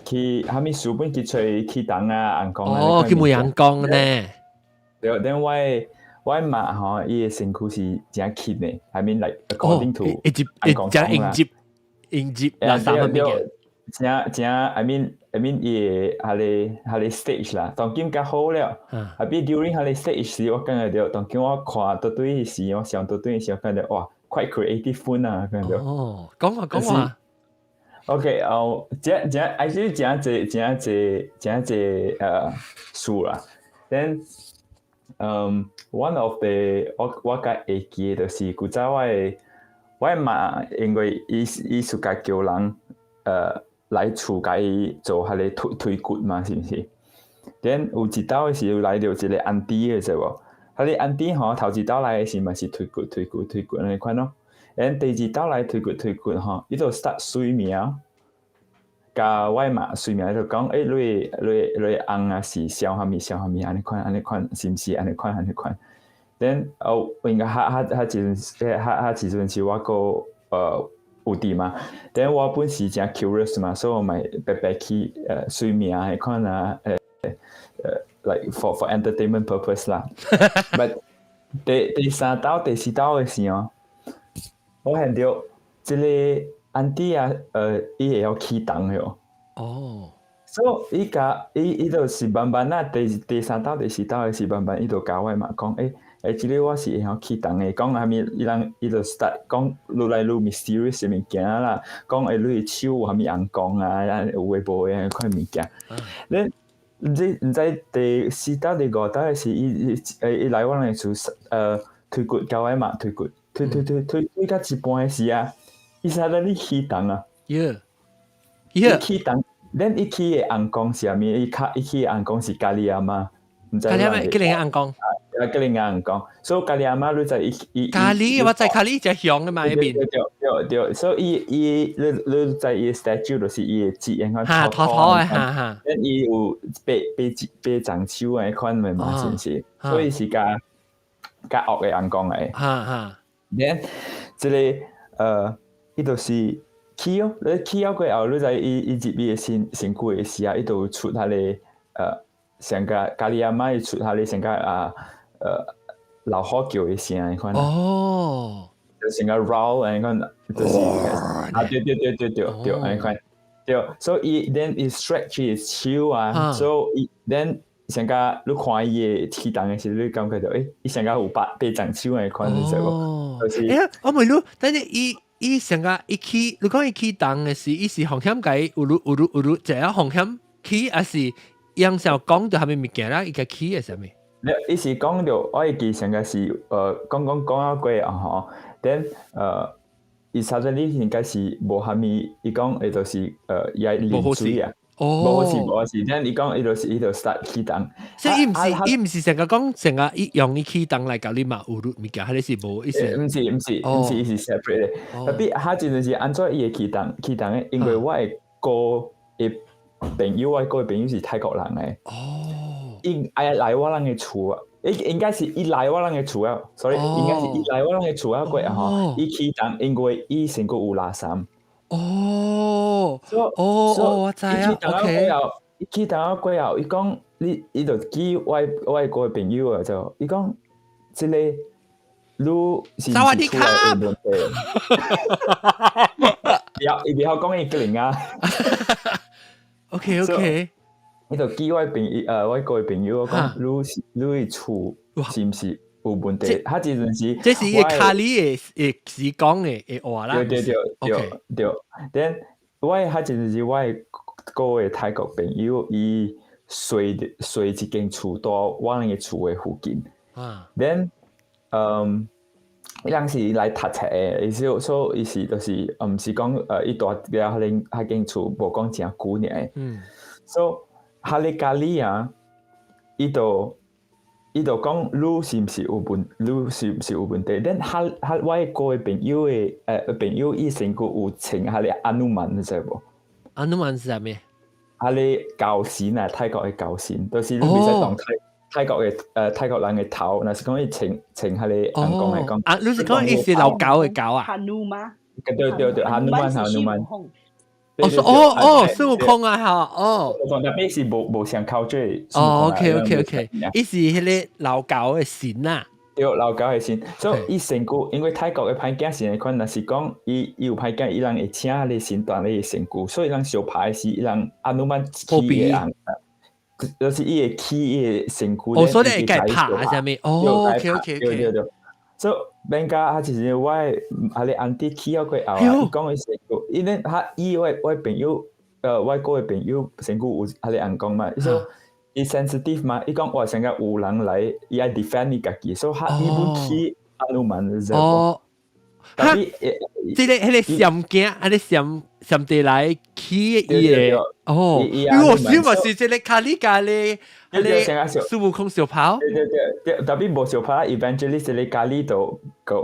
Speaker 5: 去啥物書本去揣乩童啊、尪公啊。
Speaker 1: 哦，去問尪公呢？
Speaker 5: 對，then 我媽吼，伊的身軀是誠輕的，I mean like according to
Speaker 1: 一接一誠應接應接嗱三個物件。
Speaker 5: 誠誠，I mean 伊的彼個 stage 啦，當今較好了。啊，比 during 彼個 stage 時，我感覺著，當今我看倒對時，我想倒對時，我感覺哇，quite creative 款啊，感覺。
Speaker 1: 哦，講話講話。
Speaker 5: OK，哦，這這 actually 誠濟誠濟誠濟事啦。Then，one of the 我我較會記的就是古早我的媽，因為伊伊暑假叫人來厝共伊做彼個推推骨嘛，是毋是？Then 有一擺的時來著一個 auntie 的知無？彼個 auntie 吼頭一擺來的時嘛是推骨推骨推骨按呢款咯。Then 第二擺來推骨推骨吼，伊就 start 隨名，共我媽隨名就講，欸，你你你翁啊是痟啥物痟啥物按呢款按呢款，是毋是按呢款按呢款？Then 哦，應該彼彼彼時陣，彼彼時陣是我閣有佇嘛，then 我本是誠 curious 嘛，所以我嘛白白去隨名彼款啊，like for entertainment purpose 啦。But 第第三擺、第四擺的時候，我看著這個 auntie 啊，伊會曉乩童喲。
Speaker 1: 哦。
Speaker 5: 所以伊共伊伊就是慢慢啊，第第三擺、第四擺的時，慢慢伊就共我媽講，欸。欸，這個我是會曉乩童的，講啥物，伊人伊就 start 講愈來愈 mysterious 的物件啦，講欸，你的手有啥物尪公啊，有的無的款物件。你你毋知第四擺、第五擺的時，伊伊伊來我的厝，推骨共我媽推骨，推推推推推到一半的時啊，伊 suddenly 乩童啊。伊乩童，then 伊乩的尪公是啥物？伊較伊乩的尪公是咖喱阿媽，毋知。
Speaker 1: 咖喱阿媽，吉林尪公。
Speaker 5: 啊，吉林尪公，所以咖喱阿媽你知伊伊。
Speaker 1: 咖喱，我知咖喱只香的嘛，彼邊。
Speaker 5: 對對對，所以伊伊你你知伊的 statue 就是伊的舌按款。
Speaker 1: 哈，塗塗的，哈哈。
Speaker 5: then 伊有八八八層手按款的嘛，是毋是？所以是較較惡的尪公來。
Speaker 1: 哈哈。
Speaker 5: then 這個伊就是乩哦，你乩了過後，你知伊伊入伊的身身軀的時啊，伊就出彼個像個咖喱阿媽伊出彼個像個啊老虎叫的聲按款。
Speaker 1: 哦。
Speaker 5: 就像個 roar 按款，就是啊對對對對對對按款，對，所以伊 then 伊 stretch 伊手啊，所以 then 像個你看伊的乩童的時，你感覺著欸，伊像個有八八層手按款，你知無？就是。
Speaker 1: 欸，我問你，等陣伊伊像個伊乩，你講伊乩童的時，伊是風險共有嚕有嚕有嚕，一個風險乩，還是用想講著啥物物件啦？伊共乩的啥物？
Speaker 5: 伊是講著，我會記上個是講講講啊過啊吼，then 伊 suddenly 應該是無啥物，伊講會就是伊愛啉水啊，無事無事，但伊講伊就是伊就 start 起動。
Speaker 1: 所以伊毋是成個講成個伊用伊起動來共你嘛有物件，還是無意思？
Speaker 5: 毋是毋是毋是，伊是 separate 的。Tapi 彼陣時按怎伊會起動起動的？因為我的哥的朋友，我的哥的朋友是泰國人的。伊愛來我人的厝啊，伊應該是伊來我人的厝啊，所以應該是伊來我人的厝啊過後，伊起動，因為伊身軀有垃圾。
Speaker 1: 哦哦，我知啊，OK。
Speaker 5: 伊起動過後，伊講你，伊就記我個朋友啊，就伊講這個你是
Speaker 1: 薩瓦迪卡。
Speaker 5: 有問題？伊袂曉講伊個人啊。
Speaker 1: OK。
Speaker 5: 伊就記我朋友，我個朋友我講，你是你的厝是毋是有問題？彼陣時，
Speaker 1: 這是伊卡里的的是講的的話啦。
Speaker 5: 對對對對對。Then 我彼陣時我個的泰國朋友，伊睡睡一間厝佇我人的厝的附近。Then，伊人是來讀冊的，伊是所以伊是就是毋是講伊住了彼間厝無講誠久爾。So 彼個咖喱啊，伊就講你是毋是有問，你是毋是有問題？Then 彼我個朋友的朋友伊身軀有穿彼個阿努曼，你知無？
Speaker 1: 阿努曼是啥物？
Speaker 5: 彼個猴神啊，泰國的猴神，就是你袂使當泰國人的頭，若是講伊穿穿彼個人講來講。
Speaker 1: 啊，你是講伊是老猴的猴啊？
Speaker 7: 哈努嗎？
Speaker 5: 對對對，哈努曼哈努曼。
Speaker 1: 哦哦哦，孫悟空啊，哈哦。
Speaker 5: Tapi 是無相靠這。
Speaker 1: 哦，OK，伊是彼個老猴的神啊。
Speaker 5: 對，老猴的神，所以伊身軀，因為泰國的歹囝是按款，若是講伊有歹囝，伊人會請彼個神斷咧身軀，所以人相拍時，伊人阿努曼起的人，就是伊會起伊的身軀。
Speaker 1: 哦，所以會共拍啥物？哦，OK。
Speaker 5: 對對對。所以免甲啊，就是我啊個 auntie 起了過後啊，伊講伊身軀，因為他伊我朋友，我個朋友身軀有彼個尪公嘛，伊說伊 sensitive 嘛，伊講哇，成個有人來，伊愛 defend 伊家己，所以他伊本起阿努曼是
Speaker 1: 哦，哈，這個彼個閃鏡，彼個閃閃地來起伊的，哦，喲，是嘛是這個卡里咖咧，彼個孫悟空相拍？
Speaker 5: 對對對，對，tapi 無相拍，eventually 這個咖喱就個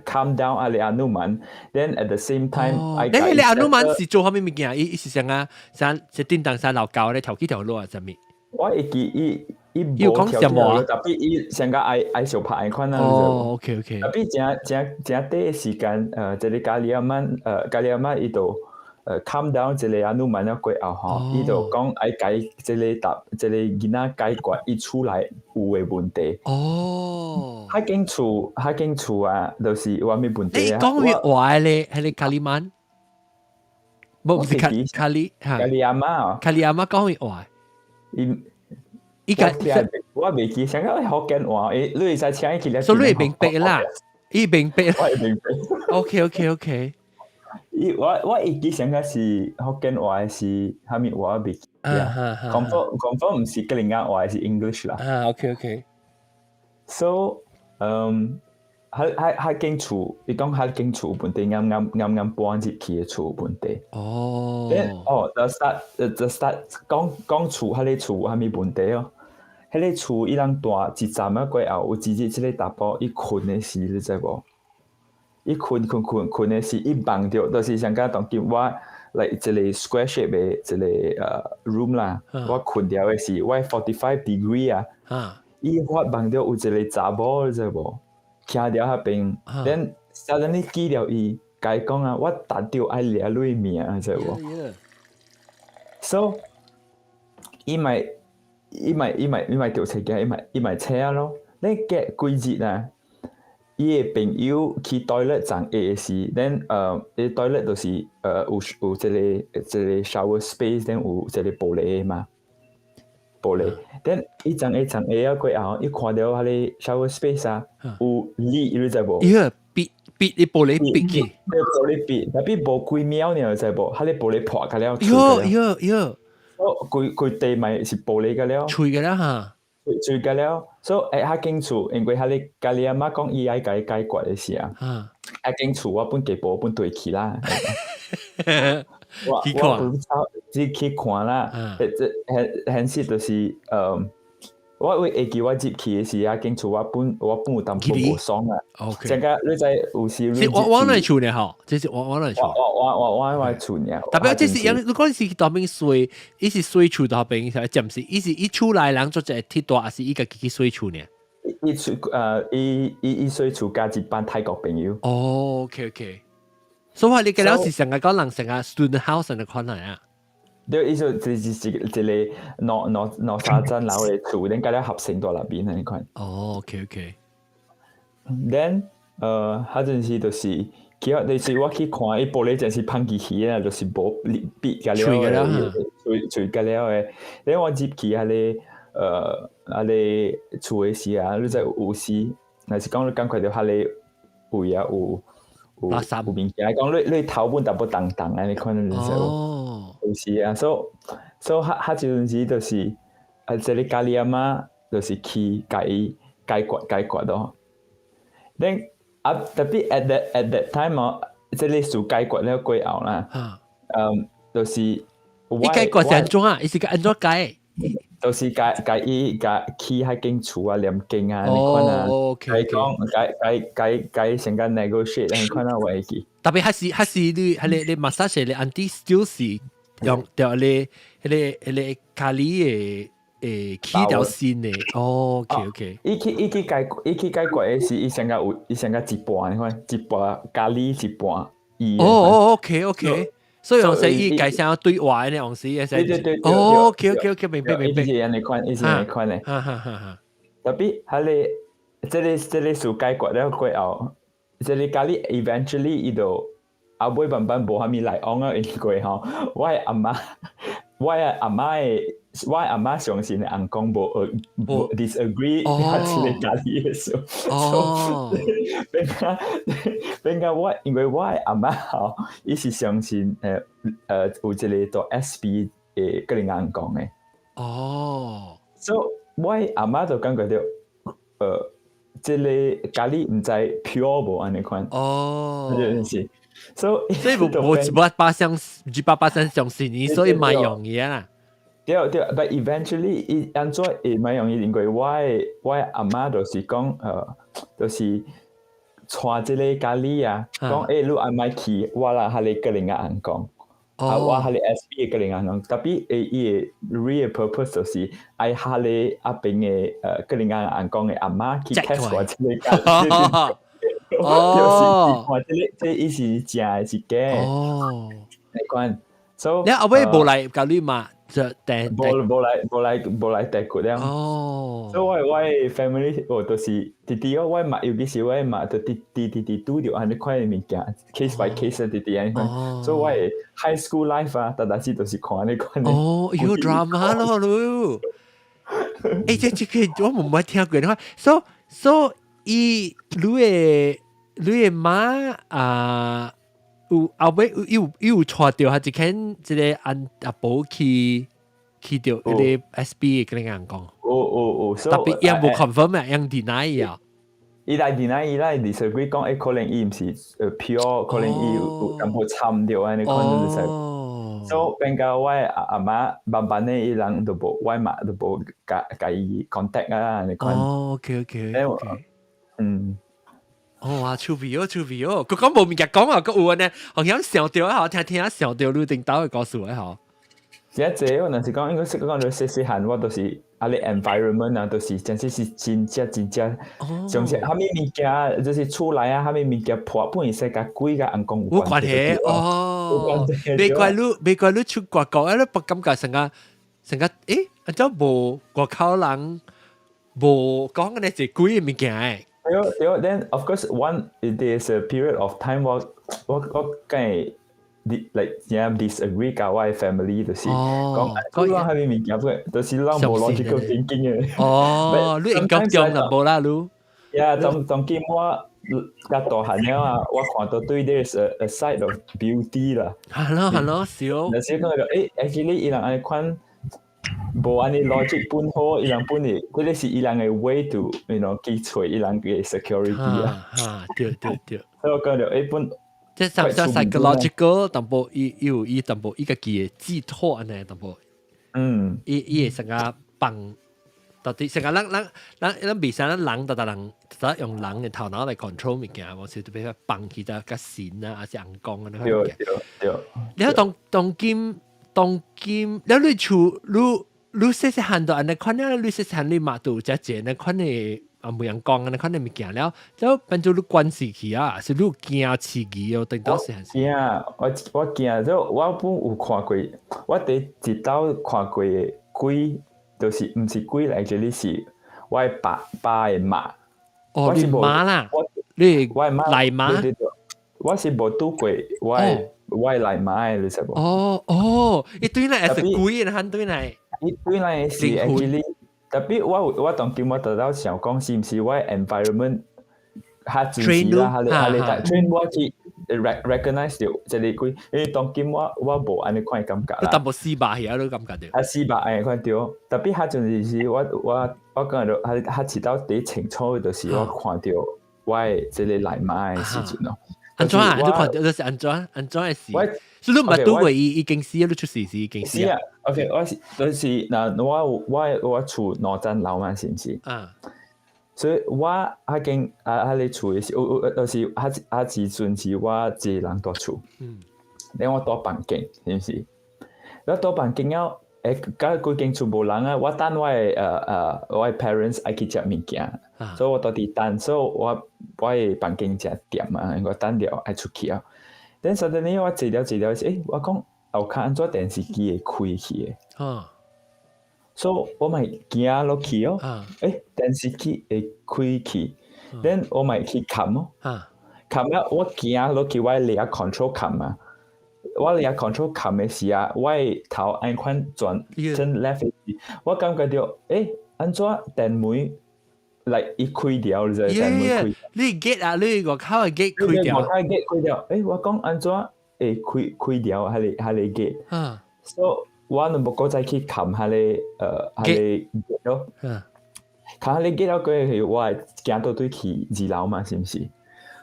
Speaker 5: calm down 阿個阿努曼，then at the same time，
Speaker 1: 你彼個阿努曼是做啥物物件？伊是啥啊？啥是叮當啥老猴咧跳起跳落啊？啥物？
Speaker 5: 我會記伊伊
Speaker 1: 伊講什麼？
Speaker 5: Tapi 伊上個愛愛相拍款啊。
Speaker 1: 哦，OK。
Speaker 5: Tapi 誠誠誠短時間，這個咖喱阿曼，咖喱阿曼伊就calm down 這個阿努曼了過後吼，伊就講愛解這個答，這個囡仔解決伊厝內有的問題。彼間厝啊，就是有啥物問題
Speaker 1: 啊？你講咩話咧？彼個卡里曼？無是卡卡里
Speaker 5: 咖喱阿媽。
Speaker 1: 卡里阿媽講咩話？
Speaker 5: 伊
Speaker 1: 伊個
Speaker 5: 我袂記，想講福建話，你會使請伊起來。
Speaker 1: 所以你會明白啦，伊明白。
Speaker 5: 我會明白。
Speaker 1: OK。
Speaker 5: 伊我會記想講是福建話是啥物話我袂記啊。Confirm 毋是格林亞話是 English 啦。
Speaker 1: 啊，OK。
Speaker 5: So，彼間厝，伊講彼間厝問題，啱啱啱啱搬入去的厝問題。哦，就 start 講講厝，彼個厝有啥物問題哦？彼個厝伊人住一陣仔過後，有一日這個查埔伊睏的時，你知無？伊睏睏睏睏的時，伊夢著，就是像敢當今我 like 一個 square shape 的一個room 啦，我睏著的時，我 45 degree 啊，伊發夢著有一個查某，你知無？徛佇彼邊，then suddenly 記著伊，共伊講啊，我逐著愛掠你命，知無？So 伊咪伊咪伊咪伊咪著揣囝，伊咪請咯。你過幾日啊？伊的朋友去 toilet 沖下時，then 伊 toilet 就是有這個 shower space，then 有這個玻璃嘛，玻璃。then 伊沖下沖下啊過後，伊看著彼個 shower space 啊，有裂，你知無？
Speaker 1: 伊個壁壁啲玻璃壁去，
Speaker 5: 玻璃壁，tapi 無幾秒爾，知無？彼個玻璃破開了。
Speaker 1: 喲喲喲！
Speaker 5: 哦，規規地咪是玻璃個了，
Speaker 1: 碎個了哈。
Speaker 5: 碎個了，所以彼間厝，因為彼個家己阿媽講伊愛共伊解決的時啊，彼間厝我本加無本對去啦。我本走，只去看啦，這現現實就是我會記我入去的時啊，間厝我本有淡薄無爽啊。 這個你知有時
Speaker 1: 是我來厝呢吼，這是我來厝。
Speaker 5: 我厝呢。
Speaker 1: 特別這是因如果你是去當邊睡，伊是睡厝當邊，暫時伊是一出來人做一個鐵大，還是伊家己去睡厝呢？
Speaker 5: 伊厝伊睡厝加一班泰國朋友。
Speaker 1: 哦，OK OK。所以你個了是成個講人成個 student house 的款嚟啊？
Speaker 5: 對，伊就就是一個兩三層樓的厝，恁甲了合成到內邊那款。
Speaker 1: 哦，OK OK。
Speaker 5: Then 彼陣時就是去，就是我去看，伊玻璃真是芳起起啊，就是無閉甲了的，碎碎甲了的。then 我入去彼個厝的時啊，你知有時，若是講你感覺著彼个位啊有有物件，講你頭本淡薄重重啊，你可能就是有時啊，所以彼陣時就是啊，這个咖喱阿媽就是去共伊解決解決咯。Then 啊，特別 at that time 哦，這个事解決了過後啦，就是
Speaker 1: 伊解決是按怎啊？伊是按怎解？
Speaker 5: 就是共共伊共去彼間厝啊，念經啊，你看啊，共伊講，共共共共先共 negotiate，你看啊，我會記。
Speaker 1: 特別還是你彼个你 massage 的 auntie still 是用著彼个咖喱的起條線的。哦，OK OK。
Speaker 5: 伊去解決的是，伊先共有，伊先共一半，你看一半咖喱一半伊。
Speaker 1: 哦哦，OK OK。所以用說伊解釋對話的樣子，
Speaker 5: 對對對。
Speaker 1: 哦，OK OK OK，明白明白。
Speaker 5: 伊是按呢款，伊是按呢款的。
Speaker 1: 哈哈哈哈。
Speaker 5: 特別彼个，這個事解決了過後，這个咖喱 eventually 伊就後尾慢慢無啥物來往啊，因為吼，我的阿媽相信的翁公無 disagree 這个咖喱的事。
Speaker 1: 哦。
Speaker 5: 變甲我，因為我的阿媽吼，伊是相信有一個做 SP 的個人翁公的。
Speaker 1: 哦。
Speaker 5: 所以我的阿媽就感覺著，這个咖喱毋知 pure 無按呢款。
Speaker 1: 哦。
Speaker 5: 就是，所以
Speaker 1: 所以無巴相，100%相信你，所以蠻容易啊。
Speaker 5: 對對，but eventually 伊按怎會蠻容易？因為我的阿媽就是講，就是帶這个咖喱啊，講你愛莫去，我啦彼个個人翁公，啊，我彼个 SP 的個人翁公，特別伊的 real purpose 就是愛彼个阿邊的個人翁公的阿媽去 test 我這个咖喱。
Speaker 1: 哦，
Speaker 5: 看這个這伊是正的是假？
Speaker 1: 哦，
Speaker 5: 你看，所以
Speaker 1: 你後尾無來共你嘛？就第
Speaker 5: 無來解決了。
Speaker 1: 哦，
Speaker 5: 所以我的 family 我就是直直我媽，尤其是我媽，就直直直直拄著按呢款的物件，case by case 直直按呢款。所以我的 high school life 啊，逐逐時都是看呢款的。
Speaker 1: 哦，有 drama 咯，你。這個我無捌聽過，你看，so 伊你的媽啊，有後尾有帶著，還是肯這个按阿婆去著彼个 SP 的個人講。
Speaker 5: 有有有，
Speaker 1: 特別伊無 confirm 啊，伊 deny 啊。
Speaker 5: 伊來 deny，伊來 disagree 講，可能伊毋是pure，可能伊有淡薄摻著按呢款就是。所以變甲我阿媽慢慢的伊人都無，我媽都無共伊 contact 啊，按呢款。
Speaker 1: 哦，OK OK。
Speaker 5: 嗯。
Speaker 1: 哦哇，趣味哦，趣味哦！佢講無物件講啊，佢有呢，好像想著啊，聽聽想著你頂兜的故事啊，吼。
Speaker 5: 這這我若是講，應該是講到細細漢，我都是啊，你 environment 啊，都是真是是真正真正，像是啥物物件，就是厝內啊，啥物物件破，本會使共鬼共翁公
Speaker 1: 有關係哦。袂怪你出外國啊，你不感覺成個成個，按怎無外口人無講嘅呢是鬼的物件誒。
Speaker 5: 對對，then of course one there's a period of time 我梗係 like 真 disagree 共我的 family 就是講，講啥物物件不，就是咱無 logical thinking 的。
Speaker 1: 哦，你應該中就無啦，你。
Speaker 5: Yeah，當今我較大漢了啊，我看到對 there is a side of beauty 啦。
Speaker 1: 係咯係咯，笑。
Speaker 5: 若是講個actually 伊人按呢款無按呢 logic 本好，伊人本來，這个是伊人的 way to 去揣伊人的 security 啊。
Speaker 1: 哈，對對對。
Speaker 5: 所以我講著本。
Speaker 1: 即係上上 psychological 淡薄伊有伊淡薄伊家己的寄託按呢淡薄，伊會成個放，到底成個咱咱咱咱袂使咱人逐逐人，逐用人的頭腦來 control 物件，無是特別放去得較神啊，還是尪公啊，那款物件。你當當今當今，了你厝你你細細漢就按呢款了，你細細漢你媽都有遮濟那款的啊，無人講按呢款的物件了，就變做你關係去啊，是你有驚刺激哦，等到時還是。
Speaker 5: 驚，我驚，就我本有看過，我第一道看過的鬼，就是毋是鬼來，這裡是我的爸爸的媽。
Speaker 1: 哦，你媽啦，你
Speaker 5: 我的媽
Speaker 1: 內媽。
Speaker 5: 對對對，我是無拄過我的內媽的，你知無？
Speaker 1: 哦哦，伊對來是鬼，漢對來。
Speaker 5: 伊對來是 actually，特別我當今我得到想講，是毋是我 environment 較準時啦，較咧 train 我去 recognize 到這個鬼，因為當今我無按呢款的感覺啦。
Speaker 1: 你淡薄死肉遐你感覺著？
Speaker 5: 啊，死肉按呢款對，特別較陣時是我感覺到較較遲到第清楚的，就是我看著我的這個內媽的時陣咯。
Speaker 1: 按怎啊？你看著就是按怎？按怎的事？所以你毋捌拄過伊已經死，你出事是已經死
Speaker 5: 啊。OK，我是就是嗱，我厝兩層樓嘛，是毋是？
Speaker 1: 啊。
Speaker 5: 所以我彼間啊，彼个厝的時，有有就是彼彼時陣是我一個人蹛厝。咧我蹛房間，是毋是？我蹛房間了，欸，佮規間厝無人啊，我等我的 parents 愛去食物件，所以我蹛佇等，所以我的房間誠恬啊，我等了愛出去啊。等 suddenly 我坐了坐了，欸，我講後跤按怎電視機會開去的？所以我嘛行落去哦，欸，電視機會開去，then 我嘛去撳哦，撳了我行落去，我掠 control 撳啊，我掠 control 撳的時啊，我的頭按款轉轉 left 時，我感覺著，欸，按怎電門來伊開掉，你知電門開。
Speaker 1: 你 gate 啊，你外口的 gate 開掉。
Speaker 5: 外口 gate 開掉，欸，我講按怎會開開掉，彼個 gate。所以我就無閣再去撳彼個 gate 咯。撳彼個 gate 了過後，我會行倒對去二樓嘛，是毋是？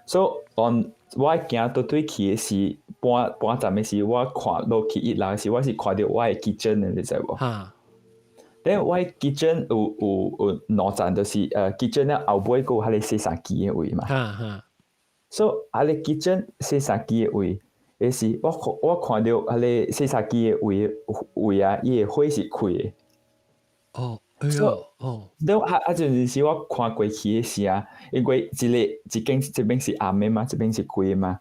Speaker 5: 所以 on 我行倒對去的時，半半站的時，我看落去一樓的時，我是看著我的 kitchen 的，你知無？then 我的 kitchen 有兩層，就是kitchen 了後尾閣有彼個洗衫機的位嘛。所以彼個 kitchen 洗衫機的位，的時，我看著彼個洗衫機的位位啊，伊的火是開的。
Speaker 1: 哦，哎喲，哦。
Speaker 5: 了啊啊陣時我看過去的時啊，因為一個一間這邊是暗的嘛，這邊是開的嘛。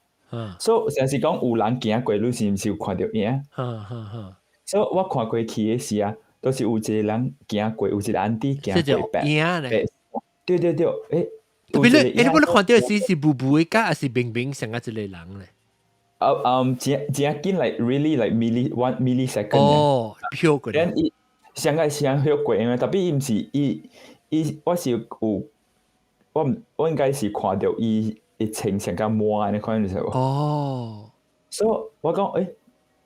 Speaker 5: 所以若是講有人行過，你是毋是有看著影？所以我看過去的時啊，都是有一個人行過，有一個 auntie 行過白。
Speaker 1: 影咧。
Speaker 5: 對對對，欸。
Speaker 1: 特別你，欸，你看著是是霧霧的，還是明明像啊一個人咧？
Speaker 5: 啊嗯，真真緊，like really like milli one millisecond。
Speaker 1: 哦，飄過。
Speaker 5: then 伊上個上飄過，因為特別伊毋是伊伊，我是有我毋我應該是看著伊伊穿成個滿按呢款，你知無？
Speaker 1: 哦。
Speaker 5: 所以我講，欸，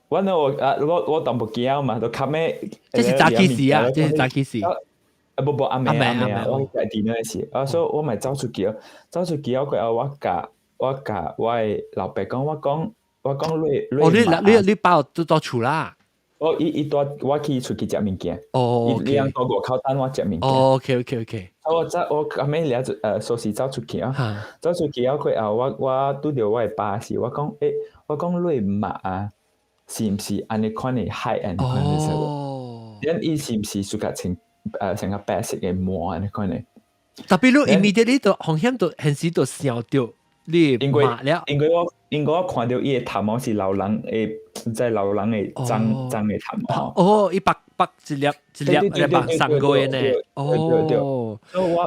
Speaker 5: 我呢我啊我淡薄驚嘛，就較尾。
Speaker 1: 這是早起時啊，這是早起時。
Speaker 5: 啊無無暗暝暗暝啊，我家己那時，啊所以我嘛走出去，走出去過後，我共我的老爸講，我講你
Speaker 1: 哦，你爸都蹛厝啦？
Speaker 5: 哦，伊伊蹛我去出去食物件。
Speaker 1: 哦，
Speaker 5: 伊伊人蹛外口等我食物件。
Speaker 1: 哦，OK。
Speaker 5: 我走我後尾掠鎖匙走出去啊，走出去啊過後，我拄著我的爸時，我講欸，我講你媽啊，是毋是按呢款的海按呢款的說？
Speaker 1: 哦，then
Speaker 5: 伊是毋是屬較穿成個白色的毛按呢款的？
Speaker 1: 特別你 immediately 就風險就現時就想著你媽了，
Speaker 5: 因為我看著伊的頭毛是老人的，在老人的髒髒的頭毛。
Speaker 1: 哦，伊白白一粒一粒一粒三個月呢。哦，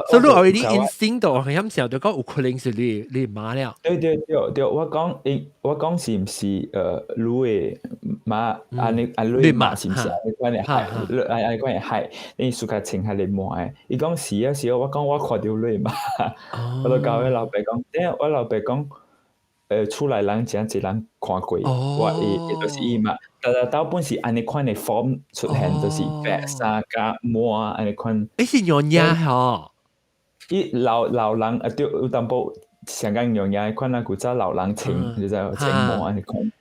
Speaker 5: 所
Speaker 1: 以你 already instinct 到風險想著講有可能是你媽了。
Speaker 5: 對對對對，我講因我講是毋是你的媽按呢按你的媽是毋是按呢款的海，按呢款的海，你暑較穿彼個毛的？伊講是啊是啊，我講我看著你媽，我就共我老爸講，then 我老爸講。厝內人誠濟人看過，我伊伊就是伊嘛，但但到本是按呢款的 form 出現，就是白衫佮毛按呢款。
Speaker 1: 欸是娘惹吼？
Speaker 5: 伊老老人啊，對，有淡薄上間樣嘢款啊，古早老人穿，就是穿毛按呢款。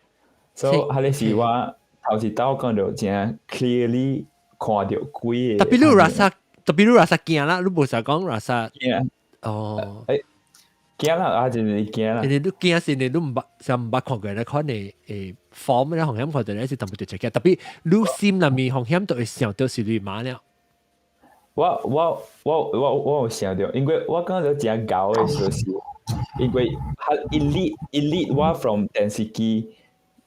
Speaker 5: 所以彼个是我頭一道講著誠 clearly 看著鬼個。
Speaker 1: Tapi 你有 rasa，tapi 你 rasa 驚啦，你無實講 rasa
Speaker 5: 驚。
Speaker 1: 哦。
Speaker 5: 欸，驚啦，啊，真是驚啦。
Speaker 1: 你你驚是你都毋捌，上毋捌看過咧，款的form 咧，風險看著咧是淡薄就驚，特別你心內面風險都會想著是你媽了。
Speaker 5: 我有想著，因為我感覺誠𠢕的就是，因為彼伊 lead 伊 lead 我 from 電視機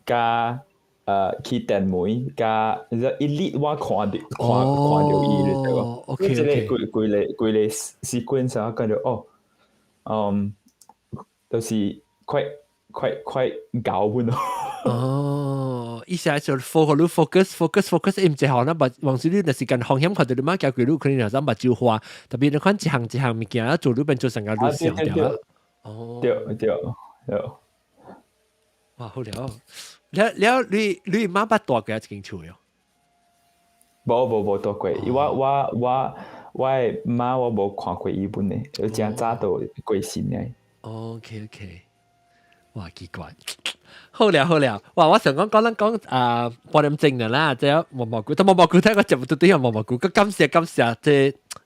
Speaker 5: 佮去電門佮，伊 lead 我看著看看著伊咧，對無？這个規規个規个 sequence 我感覺哦，就是 quite quite quite 𠢕本咯。
Speaker 1: 哦，意思係就 focus 你 focus focus focus，毋一項啦，目往時你若是間風險看著你媽行過，你可能若陣目睭花，特別你看一項一項物件做，你變做成個你想著。哦，
Speaker 5: 對對對。
Speaker 1: 哇，好了，了了，你你媽捌蹛過一間厝喲？
Speaker 5: 無無無蹛過，我我我我的媽我無看過伊本的，誠早就過身的。
Speaker 1: OK OK，哇，奇怪。好了好了，哇！我想講講咱講啊，半點鐘了啦，這毛毛菇，但毛毛菇睇個節目都對有毛毛菇，個感謝感謝，這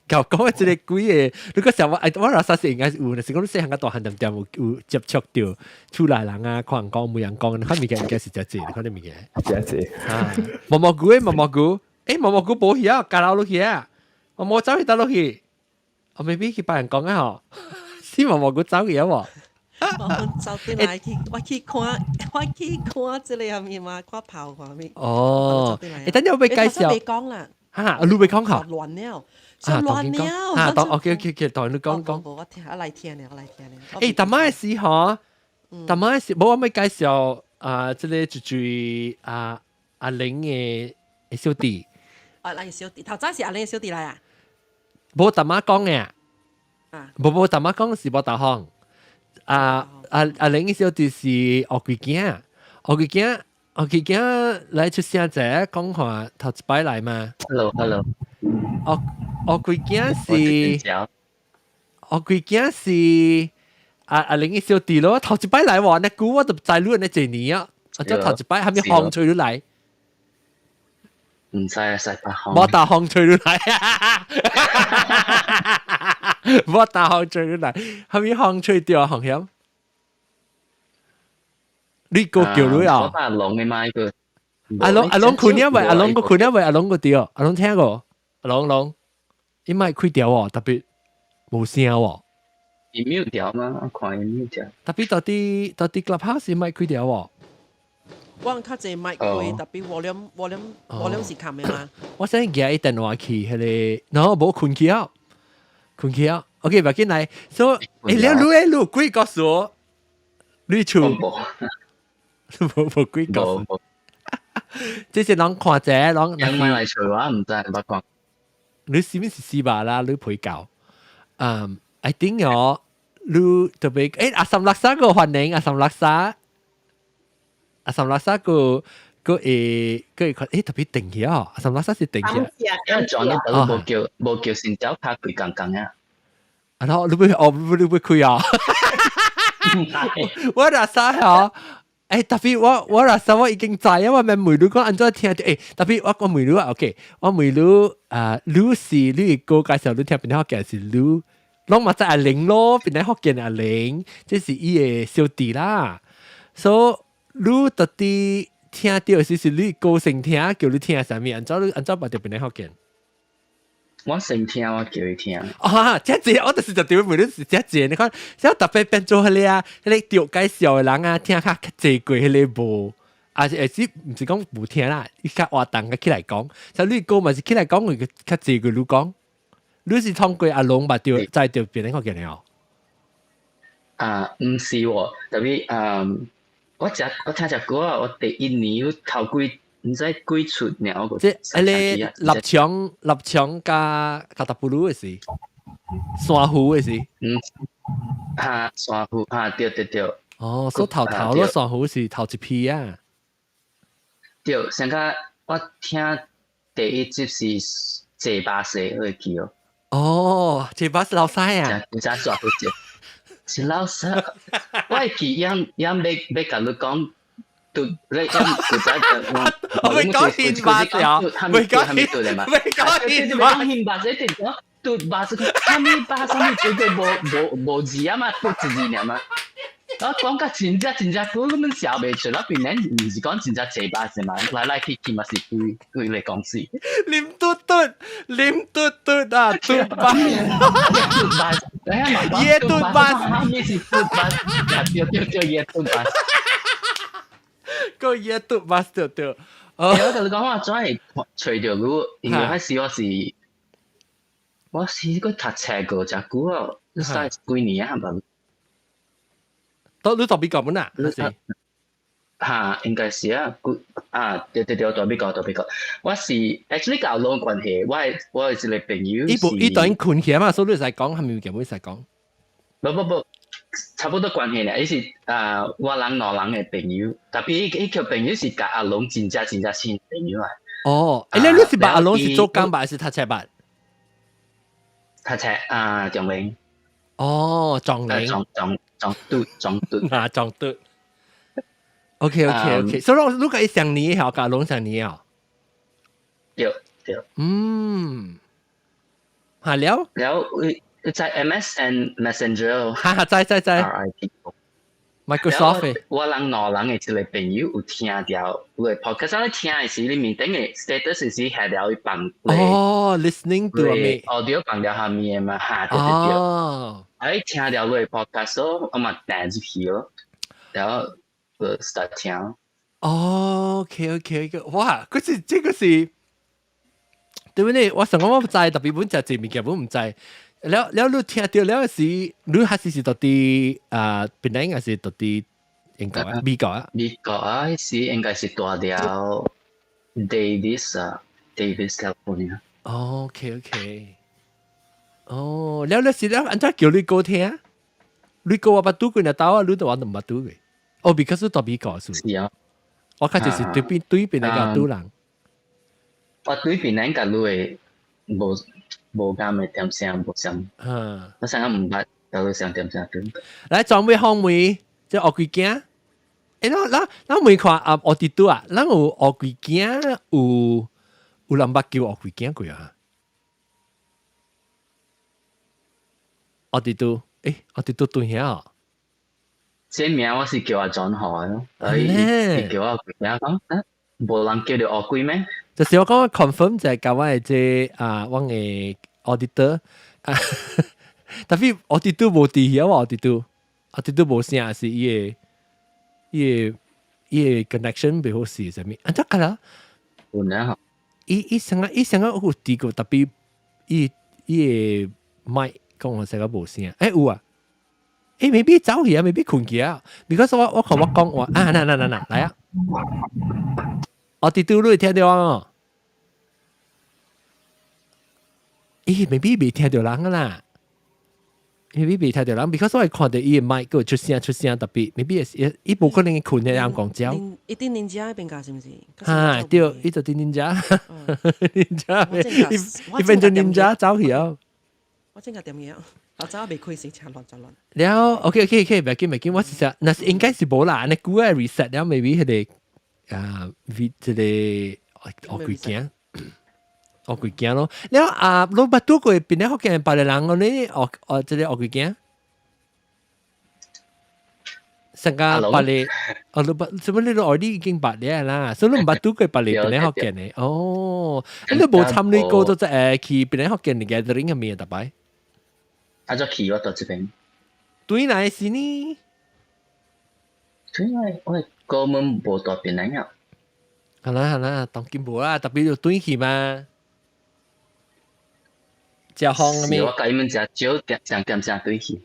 Speaker 1: 舊講的這個幾個，如果想我我老實是應該有，就是講你細漢個大漢點點有有接觸著厝內人啊，看人講每人講，看物件應該是誠濟，看啲物件。
Speaker 5: 誠濟。
Speaker 1: 啊，毛毛菇的毛毛菇，欸，毛毛菇無去啊，加樓落去啊，我冇走去倒落去，我 maybe 去別人講啊吼，是毛毛菇走去啊無？
Speaker 7: 我走轉來去，我去看，我去看這個啥物嘛，看炮看物。
Speaker 1: 哦，欸，等陣我欲介紹。
Speaker 7: 未講啦。
Speaker 1: 哈，你未講吼？
Speaker 7: 亂了，亂了。
Speaker 1: 啊，當 OK OK OK，當你講講。
Speaker 7: 我聽，我來聽咧，我來聽咧。
Speaker 1: 欸，逐擺時吼，逐擺時，無我欲介紹啊，這个就是啊阿玲的小弟。
Speaker 7: 啊，那個小弟，頭早是阿玲的小弟來啊？
Speaker 1: 無逐擺講的。
Speaker 7: 啊。
Speaker 1: 無無逐擺講是無大方。啊啊阿玲的小弟是烏龜囝，烏龜囝，烏龜囝來出聲者講話頭一擺來嘛。
Speaker 8: Hello，Hello。
Speaker 1: 烏烏龜囝是烏龜囝是阿阿玲的小弟咯，頭一擺來喎，那久我就知你那幾年啊，啊，這頭一擺還沒風吹來。
Speaker 8: 毋知啊，西北風。
Speaker 1: 無大風吹來，無大風吹來，啥物風吹著風險？你閣叫你啊？
Speaker 8: 我阿龍的嘛，個。
Speaker 1: 阿龍阿龍困了未？阿龍閣困了未？阿龍閣佇哦？阿龍聽過？阿龍龍，伊麥開掉哦，特別無聲哦。
Speaker 8: 伊 mute 掉嗎？我看伊 mute 掉。
Speaker 1: 特別到底到底 Clubhouse 麥開掉哦。
Speaker 7: 我較濟麥開，特別 volume volume volume 是冚的嘛。
Speaker 1: 我先舉伊電話去，彼个，然後無困去啊，困去啊。OK，無緊來。所以，欸，你你你鬼故事，你厝無無鬼故事。這是人看者，人。
Speaker 8: 人買來隨我毋知捌看。
Speaker 1: 你是毋是死吧啦？你陪教。嗯，I think 哦，你特別欸，阿三六三個歡迎阿三六三。阿三六三個個會個會欸特別定起哦，阿三六三是定起。
Speaker 8: 因為撞你都無叫無叫先走卡開工工啊。
Speaker 1: 啊，然後你欲哦，你欲開啊？我若啥吼？欸，特別我我若啥我已經知啊，我免問你講按怎聽著。欸，特別我講問你啊，OK，我問你啊，你是你個介紹你聽邊個福建是你，攏嘛知阿玲咯，邊個福建阿玲，這是伊的小弟啦。所以你到底聽著是是你高聲聽，叫你聽啥物？按怎你按怎捌著邊個福建？
Speaker 8: 我先聽，我叫伊聽。
Speaker 1: 啊，這濟我就是就對問你是這濟，你看，像特別變做彼个啊，彼個著介紹的人啊，聽較較濟過彼个無，啊是是毋是講無聽啦？伊較活動較起來講，像你講嘛是起來講，會較濟過你講，你是通過阿龍捌著知著邊個福建的哦？
Speaker 8: 啊，毋是喎，特別嗯，我食我聽隻歌啊，我第一年頭幾毋知幾出爾，我
Speaker 1: 這彼個立場立場佮卡達布魯的是珊瑚的是，
Speaker 8: 嗯，哈珊瑚哈對對對。
Speaker 1: 哦，所以頭頭咯，珊瑚是頭一批啊。
Speaker 8: 對，先較我聽第一集是坐巴士我會記哦。
Speaker 1: 哦，坐巴士老師啊。
Speaker 8: 真真煞好食，是老實，我會記樣樣欲共你講，嘟你樣古仔
Speaker 1: 我未講憲法了，未講憲，未講憲法，
Speaker 8: 憲法一定講嘟巴是啥物巴啥物，這個無無無字啊嘛，嘟一字爾嘛。我講甲真正真正久，根本寫袂出。我變年毋是講真正濟巴是嘛，來來去去嘛是規規個公司。
Speaker 1: 啉嘟嘟，啉嘟嘟啊，嘟巴，
Speaker 8: 耶嘟巴，啥物是嘟巴？對對對，耶嘟巴。
Speaker 1: 個耶嘟巴對對。
Speaker 8: 我同你講，我怎會揣著你？因為彼時我是閣讀冊過誠久哦，你使幾年啊？係咪？
Speaker 1: 到你到美國本啊？
Speaker 8: 嚇，應該是啊，啊，對對對，到美國，到美國。我是 actually 佮攏關係，我有一個朋友。
Speaker 1: 伊無伊當困起嘛，所以你會使講，係咪物件會使講？
Speaker 8: 無無無，差不多關係咧。伊是啊，我人兩人的朋友，特別伊伊個朋友是佮阿龍真正真正親朋友啊。
Speaker 1: 哦，欸，你是捌阿龍是做工捌還是讀冊捌？
Speaker 8: 讀冊啊，中明。
Speaker 1: 哦，撞靈。
Speaker 8: 撞撞撞嘟撞嘟。
Speaker 1: 啊，撞嘟。OK OK OK，所以如果伊相年吼，佮阿龍相年哦。
Speaker 8: 對對。
Speaker 1: 嗯。下了。
Speaker 8: 了，在 MSN Messenger。
Speaker 1: 哈哈，知知知。
Speaker 8: RIP。
Speaker 1: Microsoft。
Speaker 8: 我人兩人的一個朋友有聽著，有個 podcast 你聽的時，你面頂的 status 是下了伊放。
Speaker 1: 哦，listening to 咩
Speaker 8: ？audio 放了下面的嘛，哈，對對對。哦。啊，伊聽著你的 podcast，我嘛訂入去咯，然後就 start 聽。
Speaker 1: 哦，OK OK OK，哇，嗰是這個是，對不對？我上個我唔知，特別本食這物件本毋知。了了，你聽著了時，你還是是到佇啊，檳城還是到佇英國啊？美國啊？
Speaker 8: 美國啊，彼時應該是蹛佇 Davis 啊，Davis California。
Speaker 1: OK OK。哦，了了是了，按怎叫你過聽？你過我捌拄過若兜啊，你都我都毋捌拄過。哦，because 到美國是。
Speaker 8: 是啊。
Speaker 1: 我較就是對邊對邊那個拄人。
Speaker 8: 我對邊那個你會無。無共的點聲，無相。我上個毋捌，到上點聲對。
Speaker 1: 來裝備方梅，這烏龜羹。欸，咱咱咱問看啊，烏佇拄啊，咱有烏龜羹，有有人捌叫烏龜羹過啊？烏佇拄，欸，烏佇拄對遐哦。
Speaker 8: 這名我是叫阿 John 號的，伊叫我烏龜羹講，啊，無人叫著烏龜咩？
Speaker 1: 就是我講 confirm 就係佮我的這啊，我的 auditor 啊，特別 auditor 無佇遐，我 auditor auditor 無聲，是伊個伊個伊個 connection 袂好勢啥物？啊，得個啦。
Speaker 8: 有呢。
Speaker 1: 伊伊上個伊上個有佇過，特別伊伊個麥講我成個無聲，欸有啊，欸 maybe 走去啊，maybe 困去啊，because 我我看我講話啊，嗱嗱嗱嗱，來啊，auditor 你會聽著我？咦，maybe 未聽著人啦，maybe 未聽著人，because 我會看著伊的麥閣出聲出聲，特別 maybe 伊伊無可能困佇人講焦。
Speaker 7: 伊佇恁遮彼邊教是毋是？
Speaker 1: 哈，對，伊就佇恁遮，恁遮，伊伊變做恁遮走去啊。
Speaker 7: 我正個點樣？我早未開始，真亂真亂。
Speaker 1: 了，OK OK OK，袂緊袂緊，我是想，若是應該是無啦，按呢久愛 reset 了，maybe 彼個啊，V 這個烏龜羹。烏龜羹咯，了啊，你捌拄過檳城福建別个人哦，你學學這個烏龜羹，上個別个，哦，你捌，什麼你都學你已經捌了啦，所以你毋捌拄過別个檳城福建的，哦，你無參與過都在去檳城福建的 gathering 係咪特擺？
Speaker 8: 啊，怎去我到這邊？
Speaker 1: 對來是呢？
Speaker 8: 對來，我根本無蹛檳城啊。
Speaker 1: 好啦好啦，當今無啦，特別就轉去嘛。食風咩？
Speaker 8: 我佮伊們食少點上點聲對去。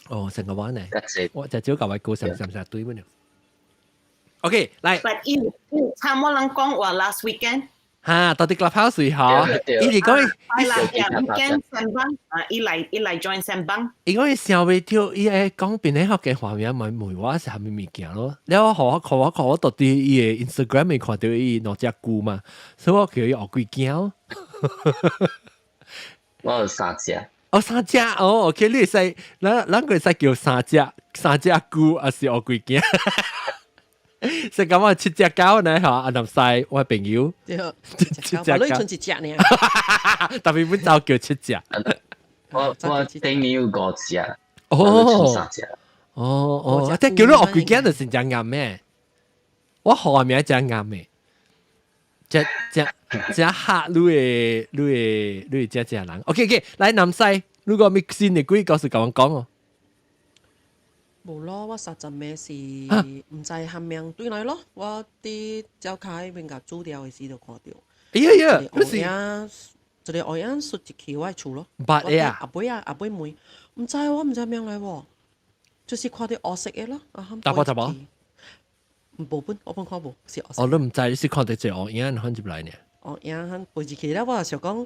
Speaker 1: 哦，成個玩呢？我食少舊位高上上上對乜？OK，來。
Speaker 4: But 伊參我人講話 last weekend。
Speaker 1: 哈，到底 Clubhouse 吼？伊是講
Speaker 4: 伊來 weekend sembang 啊，伊來伊來 join sembang。
Speaker 1: 伊講伊想袂著，伊會講檳城福建話名問問我是啥物物件咯。了我予我看我看我到佇伊的 Instagram 會看著伊兩隻龜嘛，所以我叫伊烏龜羹。
Speaker 8: 我有三隻。
Speaker 1: 哦，三隻哦，OK，你會使，咱咱個會使叫三隻，三隻龜，還是烏龜囝？是咁啊，七隻狗呢？嚇，阿南西，我朋友，
Speaker 7: 對，
Speaker 1: 七隻
Speaker 7: 狗，你剩一隻呢？
Speaker 1: 特別本就叫七隻。
Speaker 8: 我頂年有五隻。
Speaker 1: 哦，
Speaker 8: 三隻。
Speaker 1: 哦哦，即係叫你烏龜囝就是真啱咩？我號名真啱嘅，只只只嚇你的你的你的這隻人。OK OK，來南西，如果咪新的鬼故事共我講哦。
Speaker 7: 無咯，我實在咩是毋知蝦名對來咯，我佇灶跤彼邊共煮掉的時就看著。
Speaker 1: 哎呀呀，你是
Speaker 7: 一個烏影摔入去我的厝咯。
Speaker 1: 捌的啊？
Speaker 7: 後尾啊，後尾問，毋知我毋知名來無，就是看著烏色的咯。啊，
Speaker 1: 查某查某？
Speaker 7: 無本，我本看無，是烏色。
Speaker 1: 哦，你毋知你是看著一個烏影反入來呢？
Speaker 7: 烏影反飛入去了，我就想講，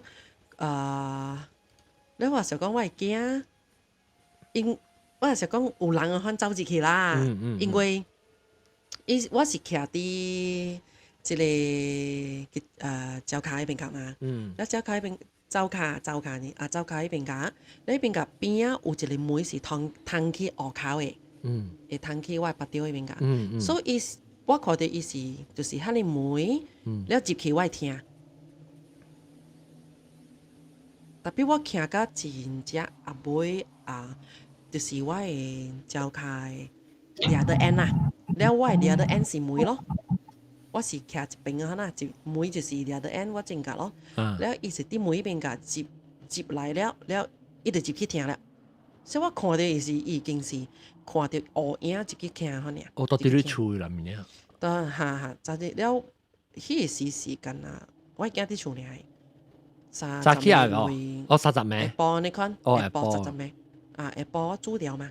Speaker 7: 啊，了我想講我會驚，因我就想講有人反走入去啦，因為伊我是徛佇這個灶跤彼邊角嘛，了灶跤彼邊灶跤灶跤呢啊灶跤彼邊角，彼邊角邊仔有一個門是通通去外口的，會通去我的腹中彼邊角，所以伊我看著伊是就是彼个門，了入去我的廳。特別我徛甲真正後尾啊，就是我的灶跤的掠的 end 啊，了我的掠的 end 是門咯，我是徛一邊啊，那一門就是掠的 end 我正角咯，了伊是佇門彼邊共入入來了，了伊就入去廳了，所以我看著伊是已經是看著烏影入去廳彼爾。
Speaker 1: 哦，到佇你厝內面啊？
Speaker 7: 對，哈哈，就是了，彼個時時間啊，我囝佇厝爾。
Speaker 1: 早起來哦，哦三十暝。
Speaker 7: 下晡你看，下晡三十暝，啊下晡我煮掉嘛。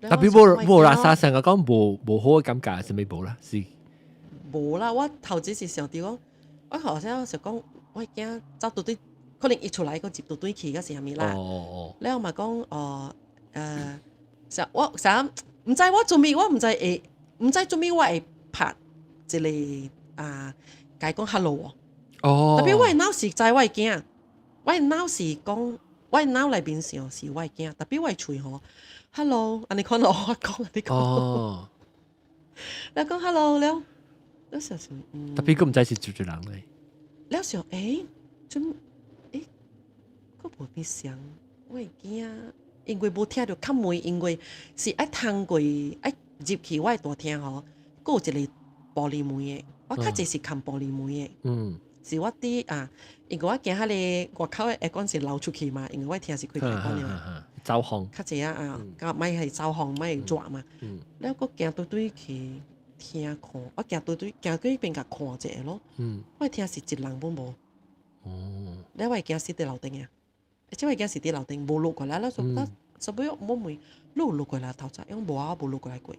Speaker 1: 特別無無啦，啥成個講無無好的感覺，是咪無啦？是。
Speaker 7: 無啦，我頭先是想著講，我頭先想講，我驚走倒對，可能伊出來閣入倒對去，抑是啥物啦。
Speaker 1: 哦哦。
Speaker 7: 了嘛講哦，想我想毋知我做咩，我毋知會，毋知做咩我會拍一個啊，共伊講 hello 哦。
Speaker 1: 哦，
Speaker 7: 特別我的腦是知我的囝，我的腦是講，我的腦內面想是我的囝，特別我的喙吼，hello，按呢款咯，我講按呢款。
Speaker 1: 哦，
Speaker 7: 你講 hello 了，了想想，嗯。
Speaker 1: 特別閣毋知是做做人咧。
Speaker 7: 了想，欸，做，欸，閣無變相，我的囝，因為無聽著敲門，因為是愛通過愛入去我的大廳吼，閣有一個玻璃門的，我較濟是崁玻璃門的。是我佇啊，因為我驚彼個外口的 aircon 是流出去嘛，因為我廳是開 aircon 的嘛。
Speaker 1: 走風。
Speaker 7: 較濟啊啊，甲莫係走風，莫熱嘛。了，閣行對對去廳看，我行對對行過彼邊共看一下咯。我廳是一人攏無。了，我的囝是佇樓頂啊，這我的囝是佇樓頂無落過來，了說他十尾我問你有落過來頭先，伊講無啊，無落過來過。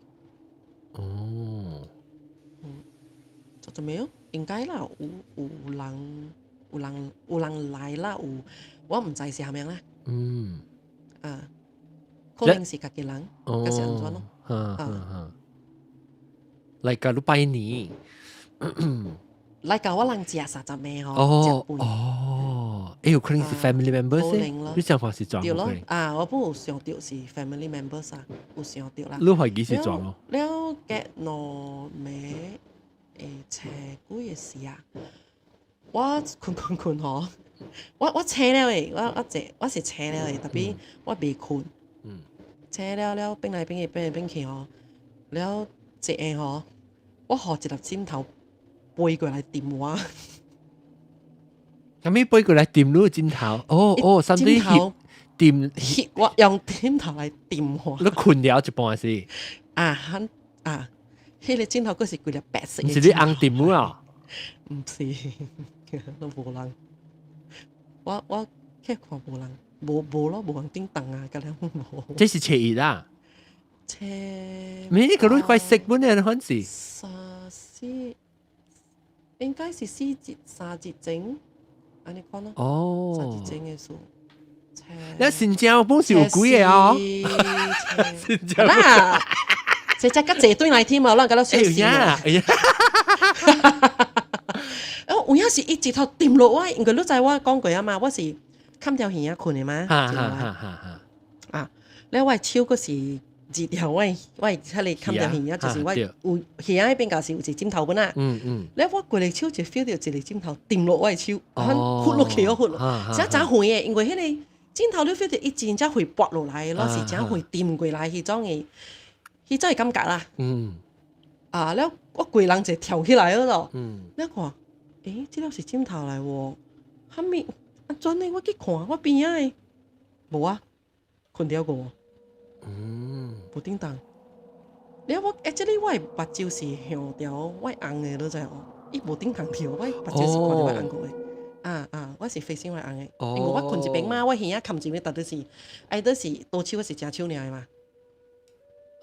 Speaker 7: 做做咩哦？應該啦，有有人有人有人來啦，有我毋知是啥物啦。啊，可能是家己人，抑是按怎咯？
Speaker 1: 啊。來共你拜年。
Speaker 7: 來共我人食三十暝吼。
Speaker 1: 哦哦，欸，有可能是 family members 你想看是怎？
Speaker 7: 對咯，啊，我本有想著是 family members 啊，有想著啦。
Speaker 1: 你懷疑是怎咯？
Speaker 7: 了，隔兩暝會初幾个時啊？我睏睏睏吼，我醒了的，我我坐我是醒了的，特別我未睏。醒了了，變來變去，變來變去吼，了一下吼，我予一粒枕頭飛過來掂我。
Speaker 1: 啥物飛過來掂你枕頭？哦哦，啥物
Speaker 7: 枕頭
Speaker 1: 掂？
Speaker 7: 我用枕頭來掂我。
Speaker 1: 你睏了一半是？
Speaker 7: 啊，很啊，彼個枕頭閣是規粒白色。
Speaker 1: 毋是你翁掂你啊？
Speaker 7: 毋是，攏無人。我去看無人，無無咯，無人叮當啊，佮了無。
Speaker 1: 這是初一啦。
Speaker 7: 初。
Speaker 1: 咩？個你怪食本的款是？
Speaker 7: 三四，應該是四節三節整，按呢講咯。
Speaker 1: 哦。
Speaker 7: 三節整的數。
Speaker 1: 你新疆本是有幾個哦？新疆。
Speaker 7: 啦，這隻較濟對來添啊，咱佮咱小心
Speaker 1: 啊！哎呀，
Speaker 7: 哦，有影是伊一頭掂落我，因為你知我講過啊嘛，我是冚條耳仔睏的嘛，
Speaker 1: 哈哈哈哈。
Speaker 7: 啊，了我的手閣是二條，我的彼個冚條耳仔，就是我有耳仔彼邊就是有一個枕頭本啊。了我規个手就 feel 到一個枕頭掂落我的手，忽落去哦，忽落，真誠遠的，因為彼個枕頭你 feel 到伊真正會撥落來，咯是真會掂過來彼種的感覺啦。啊，了我規人就跳起來了。了看，欸，這粒是枕頭來喎，啥物？按怎呢？我去看我邊仔的，無啊，睏著過。無叮當。了我欸，這裡我的目睭是向著我翁的，你知無？伊無叮當著，我目睭是看著我翁過的。啊啊，我是 facing 我翁的，因為我睏一邊嘛，我耳仔冚一邊，特別是，哎，都是左手我是正手爾的嘛。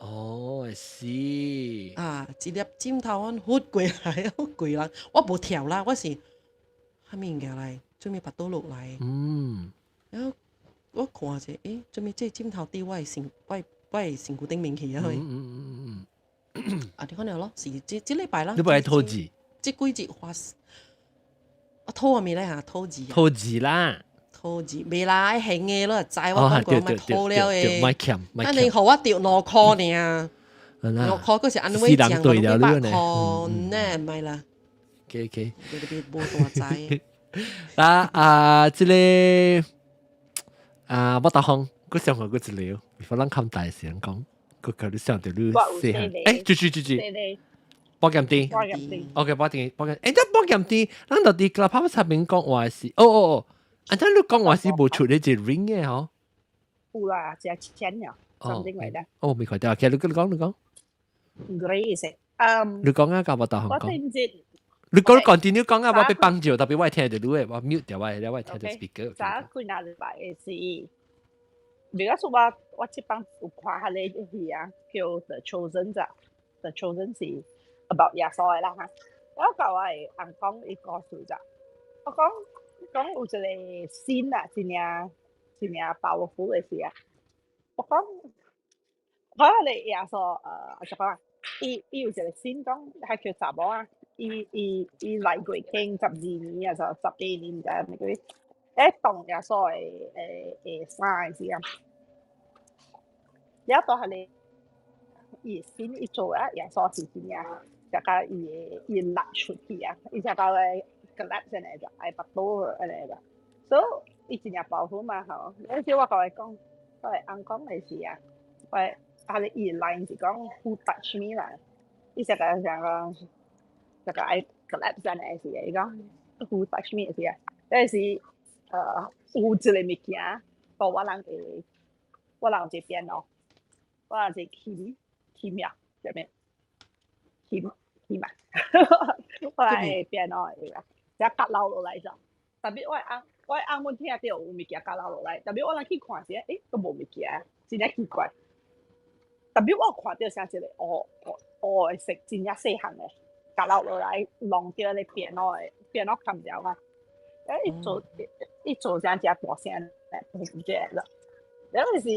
Speaker 1: 哦，是。
Speaker 7: 啊，一粒枕頭按忽過來，我規人，我無跳啦，我是啥物物件來，做物腹肚落來。然後我看者，欸，做物這枕頭佇我的身軀頂面去啊？啊，你看了咯，是這這禮拜啦。
Speaker 1: 你不愛吐字？
Speaker 7: 這幾日發，啊，吐啥物咧嚇？吐字。
Speaker 1: 吐字啦。
Speaker 7: 吐字袂啦，愛還的咯，知我講過莫吐了的。
Speaker 1: 莫欠，
Speaker 7: 啊，你予我著2箍爾，2箍閣是安慰獎，我幾百箍呢，莫啦。
Speaker 1: OK。
Speaker 7: 特別無大知。
Speaker 1: 啊啊，這個啊，我大風，佮想過佮一個，before 咱看大時講，佮佢你想到你細漢，欸，住住住住，保險店，OK，保險保險，欸，這保險店，咱到佇 Clubhouse 上面講話是，哦哦哦，啊，這你講話是無出呢一個 ring 的吼？
Speaker 9: 有啦，一千了，something like that。
Speaker 1: 哦，未看到，其實你講你講。
Speaker 9: Grey 色，嗯。
Speaker 1: 你講啊，甲我大風講。
Speaker 9: 我聽節。
Speaker 1: 你講 continue 講啊，我欲幫助，特別我聽著你的，我 mute 掉我，我聽著 speaker。
Speaker 9: 早幾若禮拜的是，比如說我這擺有看彼个戲啊，叫 The Chosen 咋，The Chosen 是 about 耶穌的啦哈。我共我的翁講伊故事咋，我講講有一個 scene 啊，真正真正 powerful 的事啊。我講我彼個耶穌怎講啊？伊有一個 scene 講，係叫查某啊。伊來過傾12年啊，就18年毋知啥物鬼，欸當耶穌的衫的時啊，了到彼个伊先伊做啊，耶穌是真正，就甲伊的伊力出去啊，伊才到個 collapse 按呢就愛腹肚按呢就，所以伊真正 powerful 嘛吼。嗰時我共伊講，我的翁講的是啊，我啊個伊 line 是講 who touch me 啦，伊才共想講。就個愛 collapse 按呢時，伊講 who touch me 時啊，嗰時有一個物件，予我人會，我人有一個電腦，我人一個琴琴啊，啥物琴琴啊，我人的電腦會個，才降落落來咗。特別我的翁阮聽著有物件降落落來，特別我人去看時，欸，都無物件，真正奇怪。特別我有看著啥一個烏烏烏的色，真正細項的。降落落來，弄著咧電腦的電腦冚掉嘛。欸，伊做聲誠大聲咧，唔知啦。了就是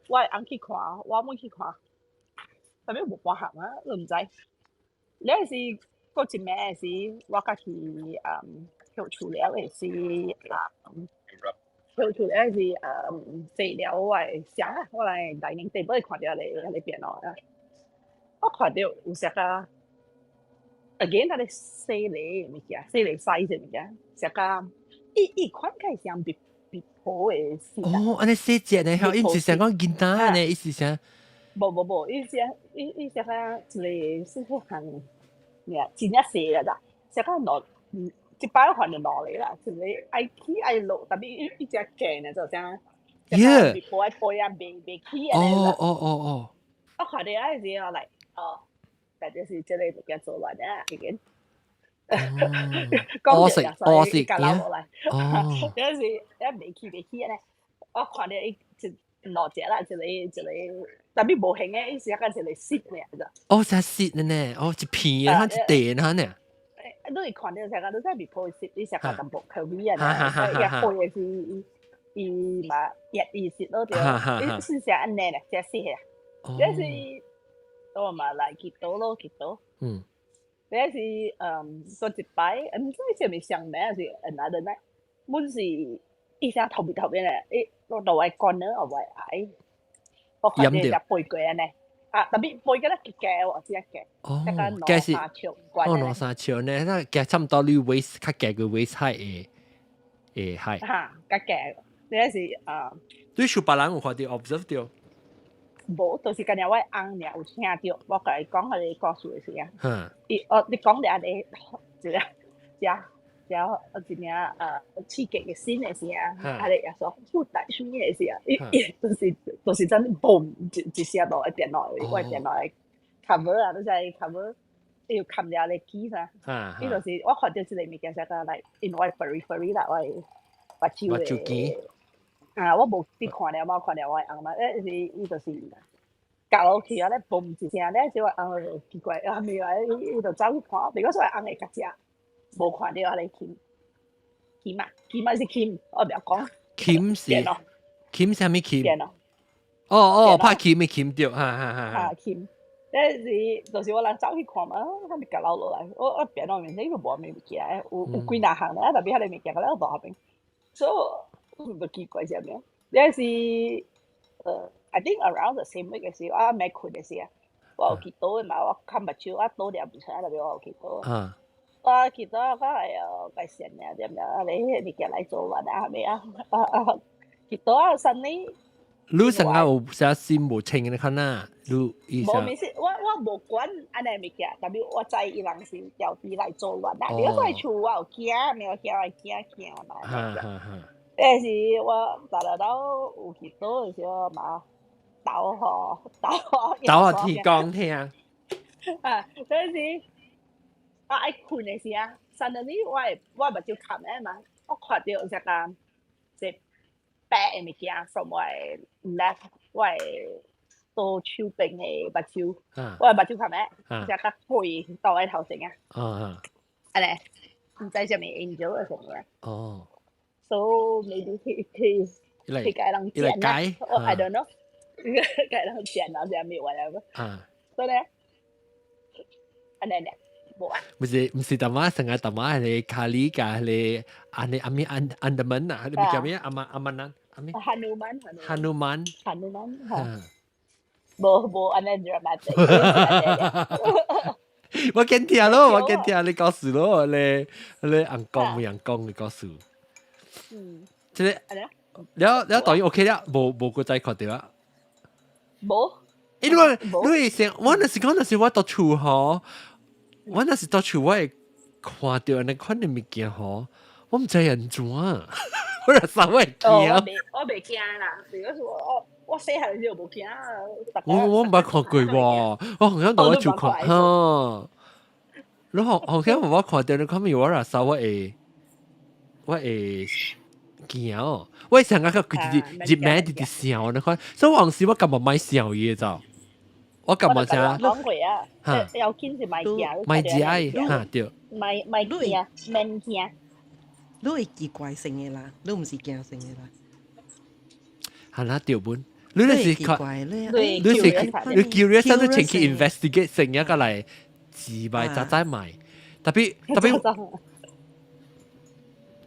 Speaker 9: 我的翁去看，我姆去看，特別無半項啊，你毋知。了是過一暝時，我家去歇厝了的時，歇厝了是洗了我的箱啊，我來 dining table 看著彼個電腦啊，我看著有啥個。again 那個細個物件，細個 size 的物件，啥個伊款較像蜜蜜桃的色。
Speaker 1: 哦，按呢細隻呢，伊毋是想講囡仔呢，伊是啥？
Speaker 9: 無無無，伊是伊伊啥個一個細細項，咩真正細個啦，啥個兩，一擺看就兩個啦，一個愛起愛落，特別伊伊只鏡呢就啥，蜜桃愛背啊，袂起按呢。
Speaker 1: 哦哦哦哦。
Speaker 9: 我看著彼時候來，哦。就是這個物件做完啊，已經。
Speaker 1: 可惜可惜，
Speaker 9: 降落來。哦。有時一袂起袂起咧，我看著伊一兩隻啦，一個一個，特別無形的，伊是一個一個色爾咋。
Speaker 1: 哦，是色的呢，哦，一片啊，一塊啊呢。
Speaker 9: 你會看著啥個？你知蜜桃色，伊是較淡薄可味啊，伊配的是伊伊嘛熱伊色咯對，伊是啥按呢咧，這色啊，這是。我嘛來祈禱咯，祈禱。這是過一擺，毋知是毋是相名，還是 another night，阮是伊伊聲頭邊頭邊咧，伊落到我 corner 我愛，我看見只背過呢，啊，特別背過咧極嘅喎，只一嘅，
Speaker 1: 哦，
Speaker 9: 嘅是，
Speaker 1: 哦，兩三尺呢，那嘅差唔多你 waist 較夾個 waist height 嘅嘅 height。
Speaker 9: 嚇，較夾，你是啊。
Speaker 1: 對，數別人有看到 observe 到？
Speaker 9: 無，就是今日我翁爾有聽到，我共伊講彼個故事的時啊，伊哦，你講了咧，一個只只一領刺激的心的時啊，啊咧也說好大聲的時啊，伊伊就是真嘣一一聲落去電腦，我電腦的 cover 啊，都係 cover，伊有冚了咧機噻，伊就是我看到這個物件，啥個來，因為我 periphery 啦，我目睭的。啊！我無佇看了，冇看了我的翁嘛，欸是伊就是夾落去啊咧，嘣一聲咧，小我翁就奇怪，啊未來伊就走去看，如果說翁會較食，無看到啊咧琴，琴啊，琴還是琴，我袂曉講。
Speaker 1: 琴是琴啥物琴？哦哦，拍琴的琴對，哈哈哈。
Speaker 9: 啊琴，咧是就是我人走去看嘛，他咪夾落來，我電腦面前伊無啥物物件，有幾若項咧，特別彼个物件，我咧大邊，所以。就奇怪啥物？你是I think around the same week 嘅時，我未困嘅時啊，我有祈禱的嘛，我看目睭，我倒念唔出來，特別我有祈禱。我祈禱我係哦，該神啊，點樣啊？你彼個物件來做完啊，係咪啊？啊啊！祈禱啊，神呢？
Speaker 1: 你成日有寫心無清的看啊？你意思？
Speaker 9: 無，意思，我無管按呢物件，特別我知伊人是調皮來做亂啊。你講厝我有驚，沒有驚，我驚驚嘛。
Speaker 1: 哈哈哈。
Speaker 9: 嗰時我大家都有祈禱的時候嘛，禱吼禱吼，
Speaker 1: 禱予天公聽。
Speaker 9: 啊，嗰時我愛睏的時啊，suddenly 我會我目睭冚的嘛，我看到一個一白的物件 from 我的 left，我的左手邊的目睭，我的目睭冚的，一個鬼倒在頭前啊。按呢，毋知啥物 angel 的什麼。So maybe he 佢共人剪啦，我 I don't know，共人剪啊，啥物 whatever。所以咧，按呢咧，無啊。
Speaker 1: 毋是淡仔，成日淡仔係卡里加係安尼阿咪安安德門啊，你叫咩？阿媽阿媽南阿咪。
Speaker 9: 哈努曼。
Speaker 1: 哈努曼。
Speaker 9: 哈努曼。無無按呢 dramatic。
Speaker 1: 我見聽咯，我見聽你講事咯，你你紅講無紅講你講事。這個了了當然 OK 了，無無閣再看到啊。
Speaker 9: 無。
Speaker 1: 因為你會想，我若是講若是我佇厝吼，我若是佇厝我會看到按呢款的物件吼，我毋知按怎，我若啥我會驚。
Speaker 9: 我袂驚啦，如果是我我細漢時候無驚。
Speaker 1: 我毋捌看過喎，我好像佇我厝看，吼。你好好像我看到你看咪我若啥我會驚哦，我會想講佢直直入名直直笑，你看，所以往時我感覺莫笑伊就，我感覺啥？
Speaker 9: 講過啊，要緊是莫驚，
Speaker 1: 莫驚哈對。
Speaker 9: 莫莫驚，免驚。
Speaker 7: 你會奇怪性的啦，你毋是驚性的啦。
Speaker 1: 係啦，對本，你那是
Speaker 7: 奇怪，
Speaker 1: 你是你 curious 你前去 investigate 成一個嚟自賣雜仔賣，特別特別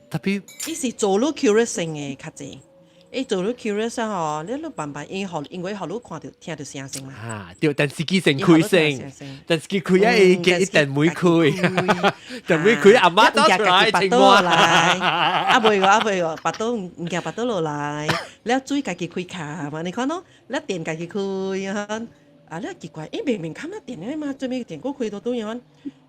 Speaker 1: 特別，
Speaker 7: 伊是做你 curious 性的較濟。伊做你 curious 吼，你你慢慢因予因為予你看著聽著聲聲嘛。
Speaker 1: 啊，對，電視機先開聲，電視機開啊，伊一電門開，電門開，阿媽走出來，
Speaker 7: 腹肚來，啊袂個啊袂個，腹肚毋驚腹肚落來，了水家己開卡嘛，你看咯，了電家己開啊，啊了奇怪，伊明明冚了電的嘛，最尾電閣開到倒樣，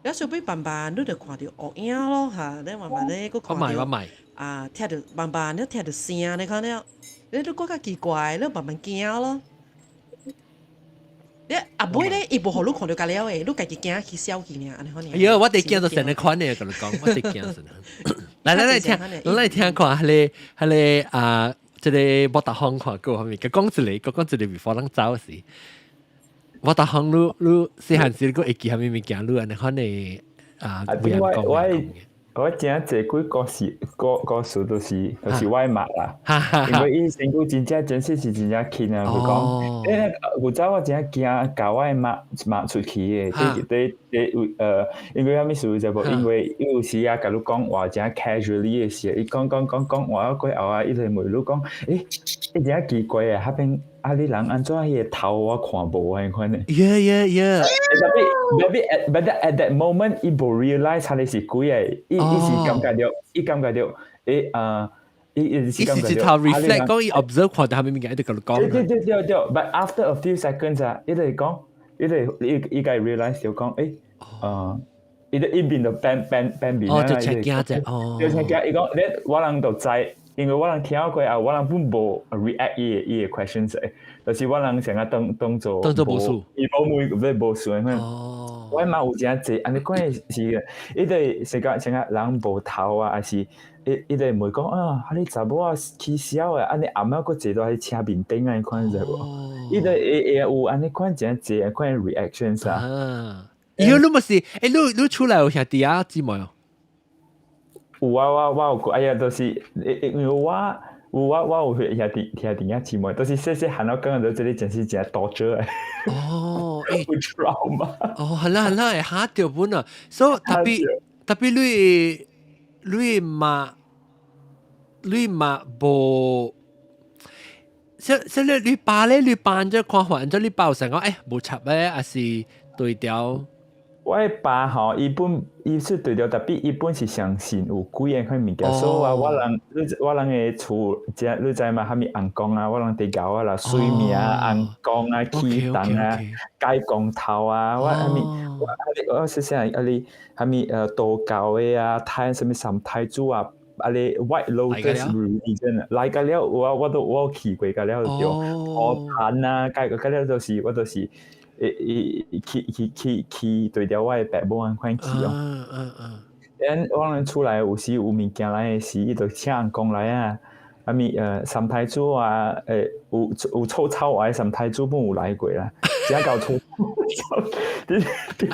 Speaker 7: 了小尾慢慢你就看著烏影咯哈，你慢慢咧閣看著。啊，聽著慢慢你聽著聲，你看了，你都閣較奇怪，你慢慢驚咯。你阿尾咧，伊無予你看著甲了的，你家己驚去消去爾，按呢款爾。
Speaker 1: 哎喲，我佇驚就成日款的，共你講，我佇驚成。來來來聽，來聽看，彼個彼個啊，這個莫達方看過啥物？佮講一個，佮講一個，before 咱走時，莫達方你你細漢時你閣會記啥物物件？你按呢款的啊，
Speaker 5: 我我我真濟幾個事個個事都是我媽啦，因為伊身軀真正真實是真正輕啊，佢講，古早我真驚共我媽媽出去的，對對對，因為啥物事就無？因為伊有時啊，共你講話真 casually 的時，伊講講講講話過後啊，伊就問你講，欸，真奇怪啊，彼邊啊你人按怎彼个頭我看無按款的。 Tapi maybe at that moment 伊無 realize 彼个是鬼的，伊是感覺著，伊感覺著，欸啊，伊是感覺著。
Speaker 1: 伊是一頭 reflect 講伊 observe 看著啥物物件，伊就共你講。
Speaker 5: 對對對對對，but after a few seconds 啊，伊就講，伊就伊伊該 realize 就講，欸，啊，伊就伊面就變變變面
Speaker 1: 啊，哦，就赤驚者，哦，
Speaker 5: 就赤驚，伊講，咧我人就知。因為我人聽過啊，我人本無 react 伊个 questions 的，就是我人成日當當做
Speaker 1: 當做無事，
Speaker 5: 伊無問毋是無事的。我媽有誠濟，按呢款的是，伊就是講成日人無頭啊，還是伊伊就問講啊，彼个查某仔起痟的，按呢暗暝閣坐佇彼車面頂按呢款知無？伊就會會有按呢款誠濟按款 reactions 啊。
Speaker 1: 伊你毋是，欸，你厝內有兄弟仔姊妹哦？
Speaker 5: 有啊，我有過，哎呀，就是因為我有我有兄弟仔姊妹，就是細細漢我感覺著這个真是誠 torture 的。
Speaker 1: 哦，欸，
Speaker 5: 有 trauma。
Speaker 1: 哦，係啦係啦，會嚇著本啊，所以 tapi tapi 你媽無，所以你爸咧，你爸按怎看法？按怎你爸有想講，欸，無插咧，還是對調？
Speaker 5: 我爸吼，伊本伊是對著，tapi 伊本是相信有鬼的款物件，所以我人的厝，這你知嘛？啥物尪公啊，我人佇𠢕啊啦，水命啊，尪公啊，起重啊，解光頭啊，我啥物我我細細漢啊哩啥物道教的啊，太啥物三太子啊，啊哩 White Lotus religion 來個了，我都我有去過個了就對，土壇啊，解個了就是我就是。伊伊去去去去對著我的爸母按款去哦。然我人厝內有時有物件來的時，伊就請尪公來啊，啥物三太子啊，有臭臭的三太子本有來過啦，真夠臭臭，對對，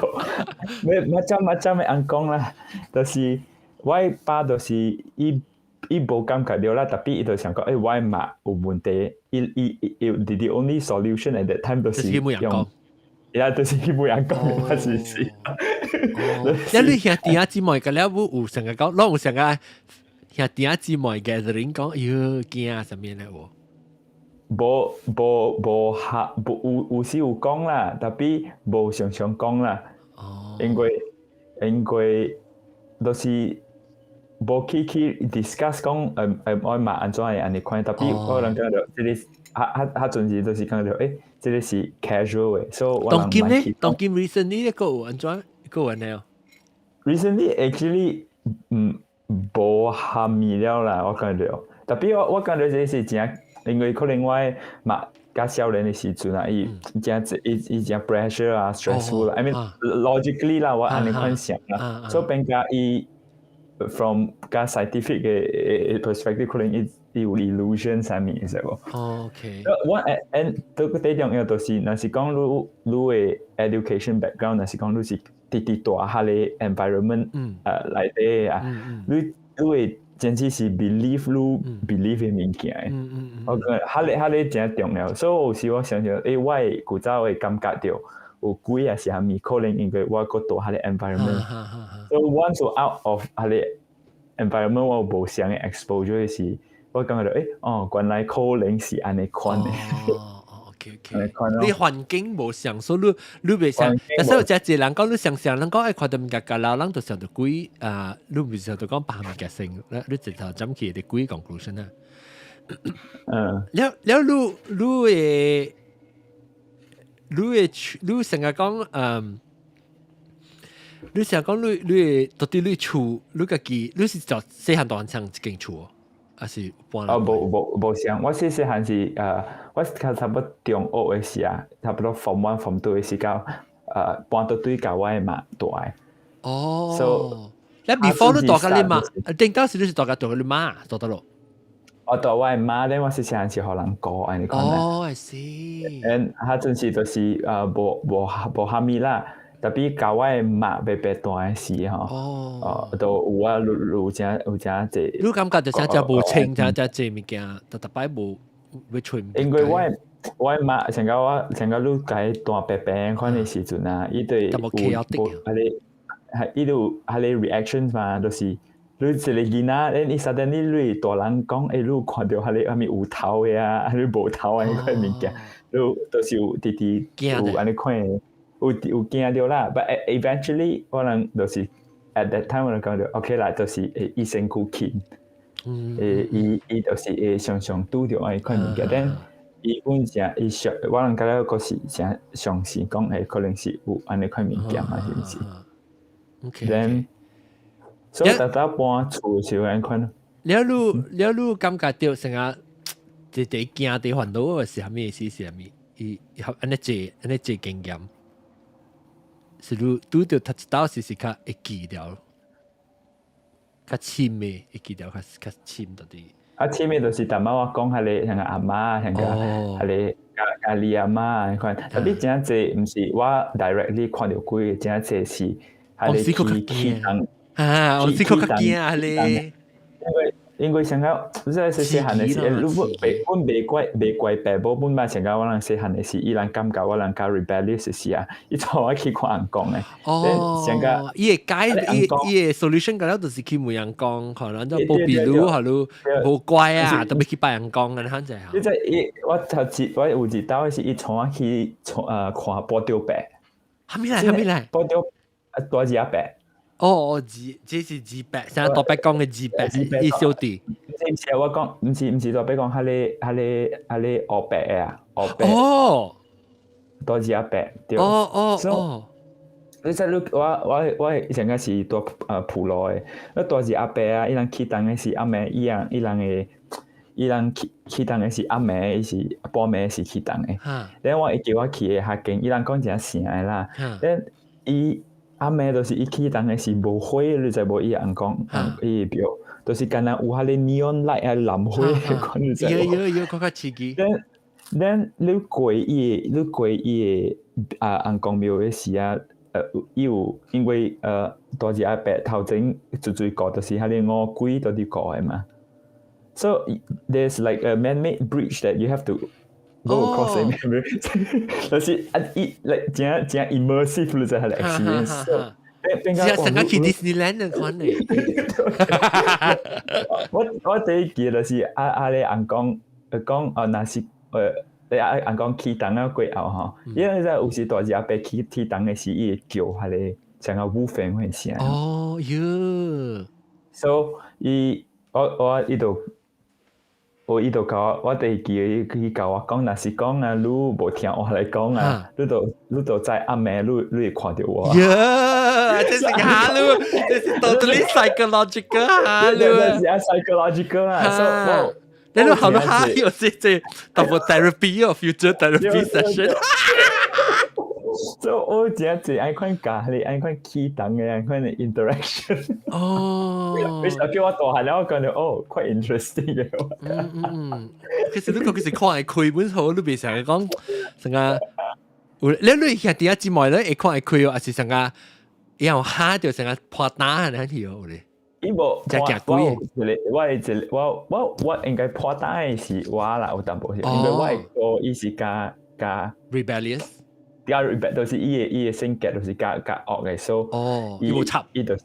Speaker 5: 咩 macam 的尪公啦，就是我爸就是伊無感覺著啦，tapi 伊就想講，欸，我的媽有問題，伊伊伊 the only solution at that time 就是用。呀，就是去問尪公，我是是。
Speaker 1: 一你兄弟仔姊妹個了，有成日講，攏有成日兄弟仔姊妹 gathering 講，哎喲驚啥物咧無？
Speaker 5: 無無無哈無有有時有講啦，tapi 無常常講啦。因為就是無去 discuss 講我媽按怎會按呢款，tapi 我人感覺這个較較較陣時就是感覺欸，這个是 casual 的，所以我
Speaker 1: 當今咧，當今 recently 個有按怎個有按呢？
Speaker 5: Recently actually 無蝦米了啦，我感覺，tapi 我感覺這是真，因為可能我嘛較少年的時陣啊，伊真伊伊真 pressure 啊，stressful 啦，I mean logically 啦，我按呢款想啦，所以變甲伊 from 較 scientific 的 perspective 可能伊伊有 illusion 啥物，知無
Speaker 1: ？OK。
Speaker 5: 我 and 都最重要就是，若是講你你的 education background，若是講你是佇佇大漢的 environment 內底啊，你你會真正是 believe 你 believe 的物件。我覺得彼个真重要，所以有時我想想，欸，我的古早會感覺著有鬼抑是啥物，可能因為我閣蹛彼个 environment。So once out of 彼个 environment，我有無相的 exposure 的時，我感覺著，欸，哦，原來可能是按呢款的。
Speaker 1: 哦，OK OK。你環境無相，所以你袂想。但是有真濟人講你想想，人講愛看著物件甲老人就想著鬼啊，你毋是想著講別物件先，你直頭針去的鬼 conclusion 啊。了了，你會你成日講你成日講你會到底你厝你家己你是做細漢大漢仝一間厝，還是搬？
Speaker 5: 哦，無無無相，我細細漢是我較差不多中學的時啊，差不多 form one form two 的時間，搬到對共我的媽蹛的。
Speaker 1: 哦。
Speaker 5: So，
Speaker 1: 你 before 你蹛佮你媽，頂當時你是蹛佮蹛佮你媽蹛佗落？
Speaker 5: 我蹛我的媽咧，我細細漢是予人顧按呢款。
Speaker 1: 哦，I see。
Speaker 5: And 彼陣時就是無無無蝦米啦，特別教我的媽白白大的時吼，哦，都有啊，有有誠有誠濟。
Speaker 1: 你感覺就誠誠無清，誠誠濟物件，逐逐擺無欲揣。
Speaker 5: 因為我的媽像講我像講你共伊彈白白款的時陣啊，伊對有無彼個，係伊有彼個 reaction 嘛，就是你一個囡仔，你 suddenly 你大人講，欸，你有看著彼個啥物有頭的啊，還是無頭的彼款物件，你都是有直直有按呢款的。有有驚著啦，but eventually 我人就是 at that time 我就講著 OK 啦，就是會伊身軀輕，會伊伊就是會常常拄著按呢款物件，但伊本誠伊相，我人感覺閣是誠相信講會可能是有按呢款物件嘛，是毋是？Then 所以逐逐搬厝是有按款。
Speaker 1: 了你了你感覺著成日直直驚佇煩惱是啥物意思？是啥物？伊按呢濟按呢濟經驗。是你拄著讀一道時是較會記著，較深的會記著較較深到底。
Speaker 5: 啊，深的就是淡薄我講彼個像個阿媽，像個彼個家家己阿媽款，特別誠濟毋是我 directly 看著鬼，誠濟是彼個去去當
Speaker 1: 啊，我是較驚啊咧。
Speaker 5: 因為因為像講，你細細漢的時，你阮阮袂怪袂怪爸母，本嘛像講我人細漢的時，伊人感覺我人較 rebellious 時啊，伊帶我去看尪公的。
Speaker 1: 哦，
Speaker 5: 像講
Speaker 1: 伊會解伊伊的 solution 個了，就是去問尪公，可能就保庇你，予你無乖啊，特別去拜尪公按呢款者。
Speaker 5: 你知伊我頭一我有一道是伊帶我去看寶雕伯。
Speaker 1: 啥物來？啥物來？
Speaker 5: 寶雕啊，大字阿伯。
Speaker 1: 哦哦，字這是字伯，像大伯講的字伯，伊小弟。
Speaker 5: 毋是我講，毋是毋是大伯講，彼個彼個彼個烏伯的啊，烏伯。
Speaker 1: 哦。
Speaker 5: 大字阿伯對。
Speaker 1: 哦哦哦。
Speaker 5: 你知你我我我上個是蹛埔路的，你大字阿伯啊，伊人起乩的是暗暝，伊人伊人的伊人起起乩的是暗暝，伊是半暝是起乩的。then 我會記我去的較近，伊人講誠城的啦。then 伊暗暝就是伊起乩的是無火，你知無？伊尪公伊廟，就是敢若有彼個 neon light 啊藍火彼款，你知無？
Speaker 1: 有有有，較較刺激。
Speaker 5: then 你過伊你過伊的啊尪公廟的時啊，伊有因為大字阿伯頭前最最過就是彼個五鬼佇佇過的嘛。So there's like a man-made bridge that you have to go across the bridge，就是啊伊 like 誠誠 immersive 你知彼個 experience。
Speaker 1: 是啊，成個去 Disneyland 的款咧。
Speaker 5: 我我第一記就是啊啊咧尪公講哦，若是你啊尪公起乩啊過後吼，因為有時大字阿伯起起乩的時，伊會叫彼個像個五飛款聲。
Speaker 1: 哦喲
Speaker 5: ，so 伊我我伊就我伊就共我，我第一記伊共我講，若是講啊，你無聽我來講啊，你就你就在暗暝，你你會看著我。
Speaker 1: 呀，這是嚇你，這是 totally psychological 嚇你。
Speaker 5: 這是啊 psychological 啊，所以
Speaker 1: 你都好多哈有這這 double therapy 哦，future therapy session。
Speaker 5: 所以我真濟按款教你，按款起乩的按款的 interaction。
Speaker 1: 哦。
Speaker 5: 為啥叫我大漢了？我感覺哦，quite interesting 的。
Speaker 1: 嗯嗯嗯，其實你講其實看會開本好，你袂成日講成個，你你兄弟仔姊妹咧會看會開哦，還是成個要嚇著成個破膽按呢去哦，有咧。
Speaker 5: 伊無，
Speaker 1: 真驚
Speaker 5: 我有一個，我的一個，我我我應該破膽的是我啦，有淡薄是，因為我的哥伊是較較
Speaker 1: rebellious。
Speaker 5: 較 rebel，就是伊的伊的性格就是較較惡的，所
Speaker 1: 以伊無插，
Speaker 5: 伊就是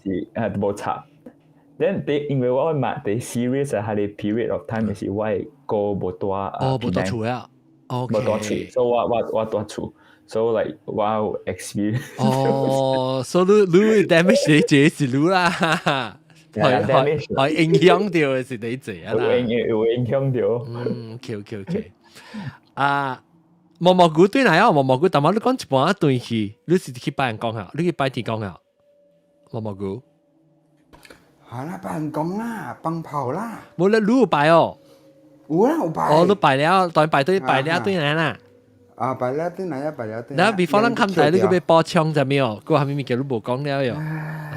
Speaker 5: 無插。then 佇因為我嘛佇 serious 的彼個 period of time 是我的哥無蹛
Speaker 1: 哦，無蹛厝啊，
Speaker 5: 無蹛厝，所以我我我蹛厝，所以 like 我有 experience。
Speaker 1: 哦，所以你你 damage 你這是你啦，係係係影響著的是你這啊啦，
Speaker 5: 有影有影響著。
Speaker 1: 嗯，OK OK OK，啊。毛毛菇對來啊，毛毛菇，但係你講一半轉去，你是去拜尪公啊？你去拜天公啊？毛毛菇。
Speaker 2: 好啦，拜尪公啦，放炮啦。
Speaker 1: 無啦，你有拜哦。
Speaker 2: 有啦，有拜。
Speaker 1: 哦，你拜了，當拜對拜了對來啦。
Speaker 2: 啊，拜了對來啊，拜了對。
Speaker 1: 那 before 咱看台，你閣欲補充啥物哦？閣啥物物件你無講了喲？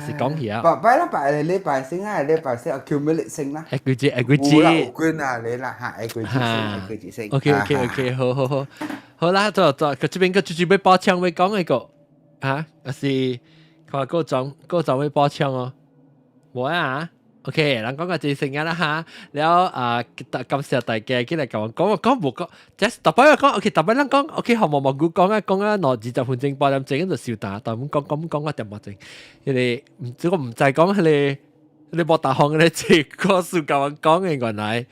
Speaker 1: 是講起啊。
Speaker 2: 拜拜啦，拜禮拜先啊，禮拜先 accumulate 先啦。
Speaker 1: 一句字，一句字。
Speaker 2: 有啦，有關啊，你啦嚇，一句字先，一句字先。
Speaker 1: OK OK OK，好好好，好啦，就就佢這邊個最最欲補充欲講一個，嚇，還是看個種個種會補充哦？無啊？OK，咱講個真成啊啦哈，了啊，感謝大家進來共我講，我講無講，just 逐擺我講，OK，逐擺咱講，OK，好無無久講啊，講啊，兩二十分鐘半點鐘就收單，但阮講講講個點鐘，彼个，這個毋知講彼个。你無大方咧，這個故事共我講的原來，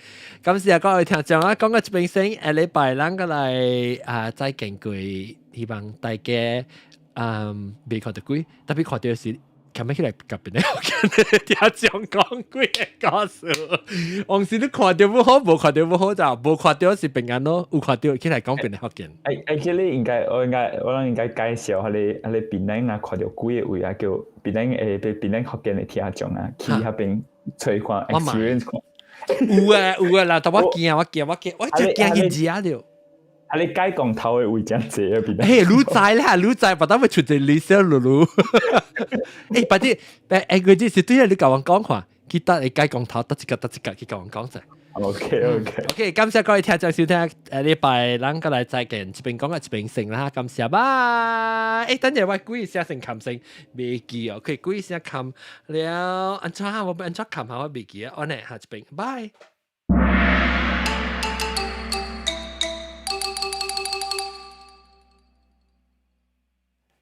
Speaker 1: 感謝各位聽眾啊，講到這邊先，下禮拜咱閣來啊再見過，希望大家嗯袂看著鬼，特別看著是。琴日起來夾邊咧，聽眾講鬼个故事，往時你看著不好，無看著不好就無看著是平安咯，有看著起來講邊個福建。
Speaker 5: Actually 應該我應該我諗應該介紹彼个檳城啊，看著鬼的位啊，叫檳城誒，檳城福建的聽眾啊，去彼邊揣看 experience 看。
Speaker 1: 有啊有啊啦，但我驚我驚我驚，我真驚去食著。
Speaker 5: 啊！你街降頭的位真濟啊，檳城。
Speaker 1: 嘿，你知啦，你知，把他們出一個理想嚕嚕。欸，反正欸，個這是對啊，你共我講話，記得你街降頭得一個得一個去共我講者。
Speaker 5: OK。
Speaker 1: OK，感謝各位聽眾收聽，下禮拜咱閣來再見，一邊講啊一邊成啦，感謝拜。欸，等陣我鬼寫成冚成袂記哦，佢鬼寫冚了，按怎我按怎冚下我袂記啊，按呢下一邊，拜。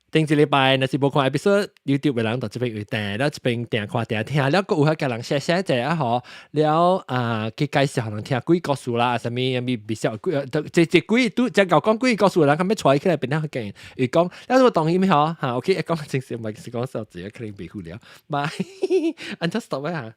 Speaker 1: 頂一禮拜若是無看 episode YouTube 的人就這邊有訂，了這邊訂看訂聽，了閣有遐共人寫寫者啊吼，了啊去介紹人聽鬼故事啦，啥物啥物比較鬼，這這鬼拄才夠講鬼故事的人，較欲帶起來變了見，伊講，了我當然吼，哈，OK，講真實，毋是講數字，可能袂赴了，拜，按怎 stop 啊？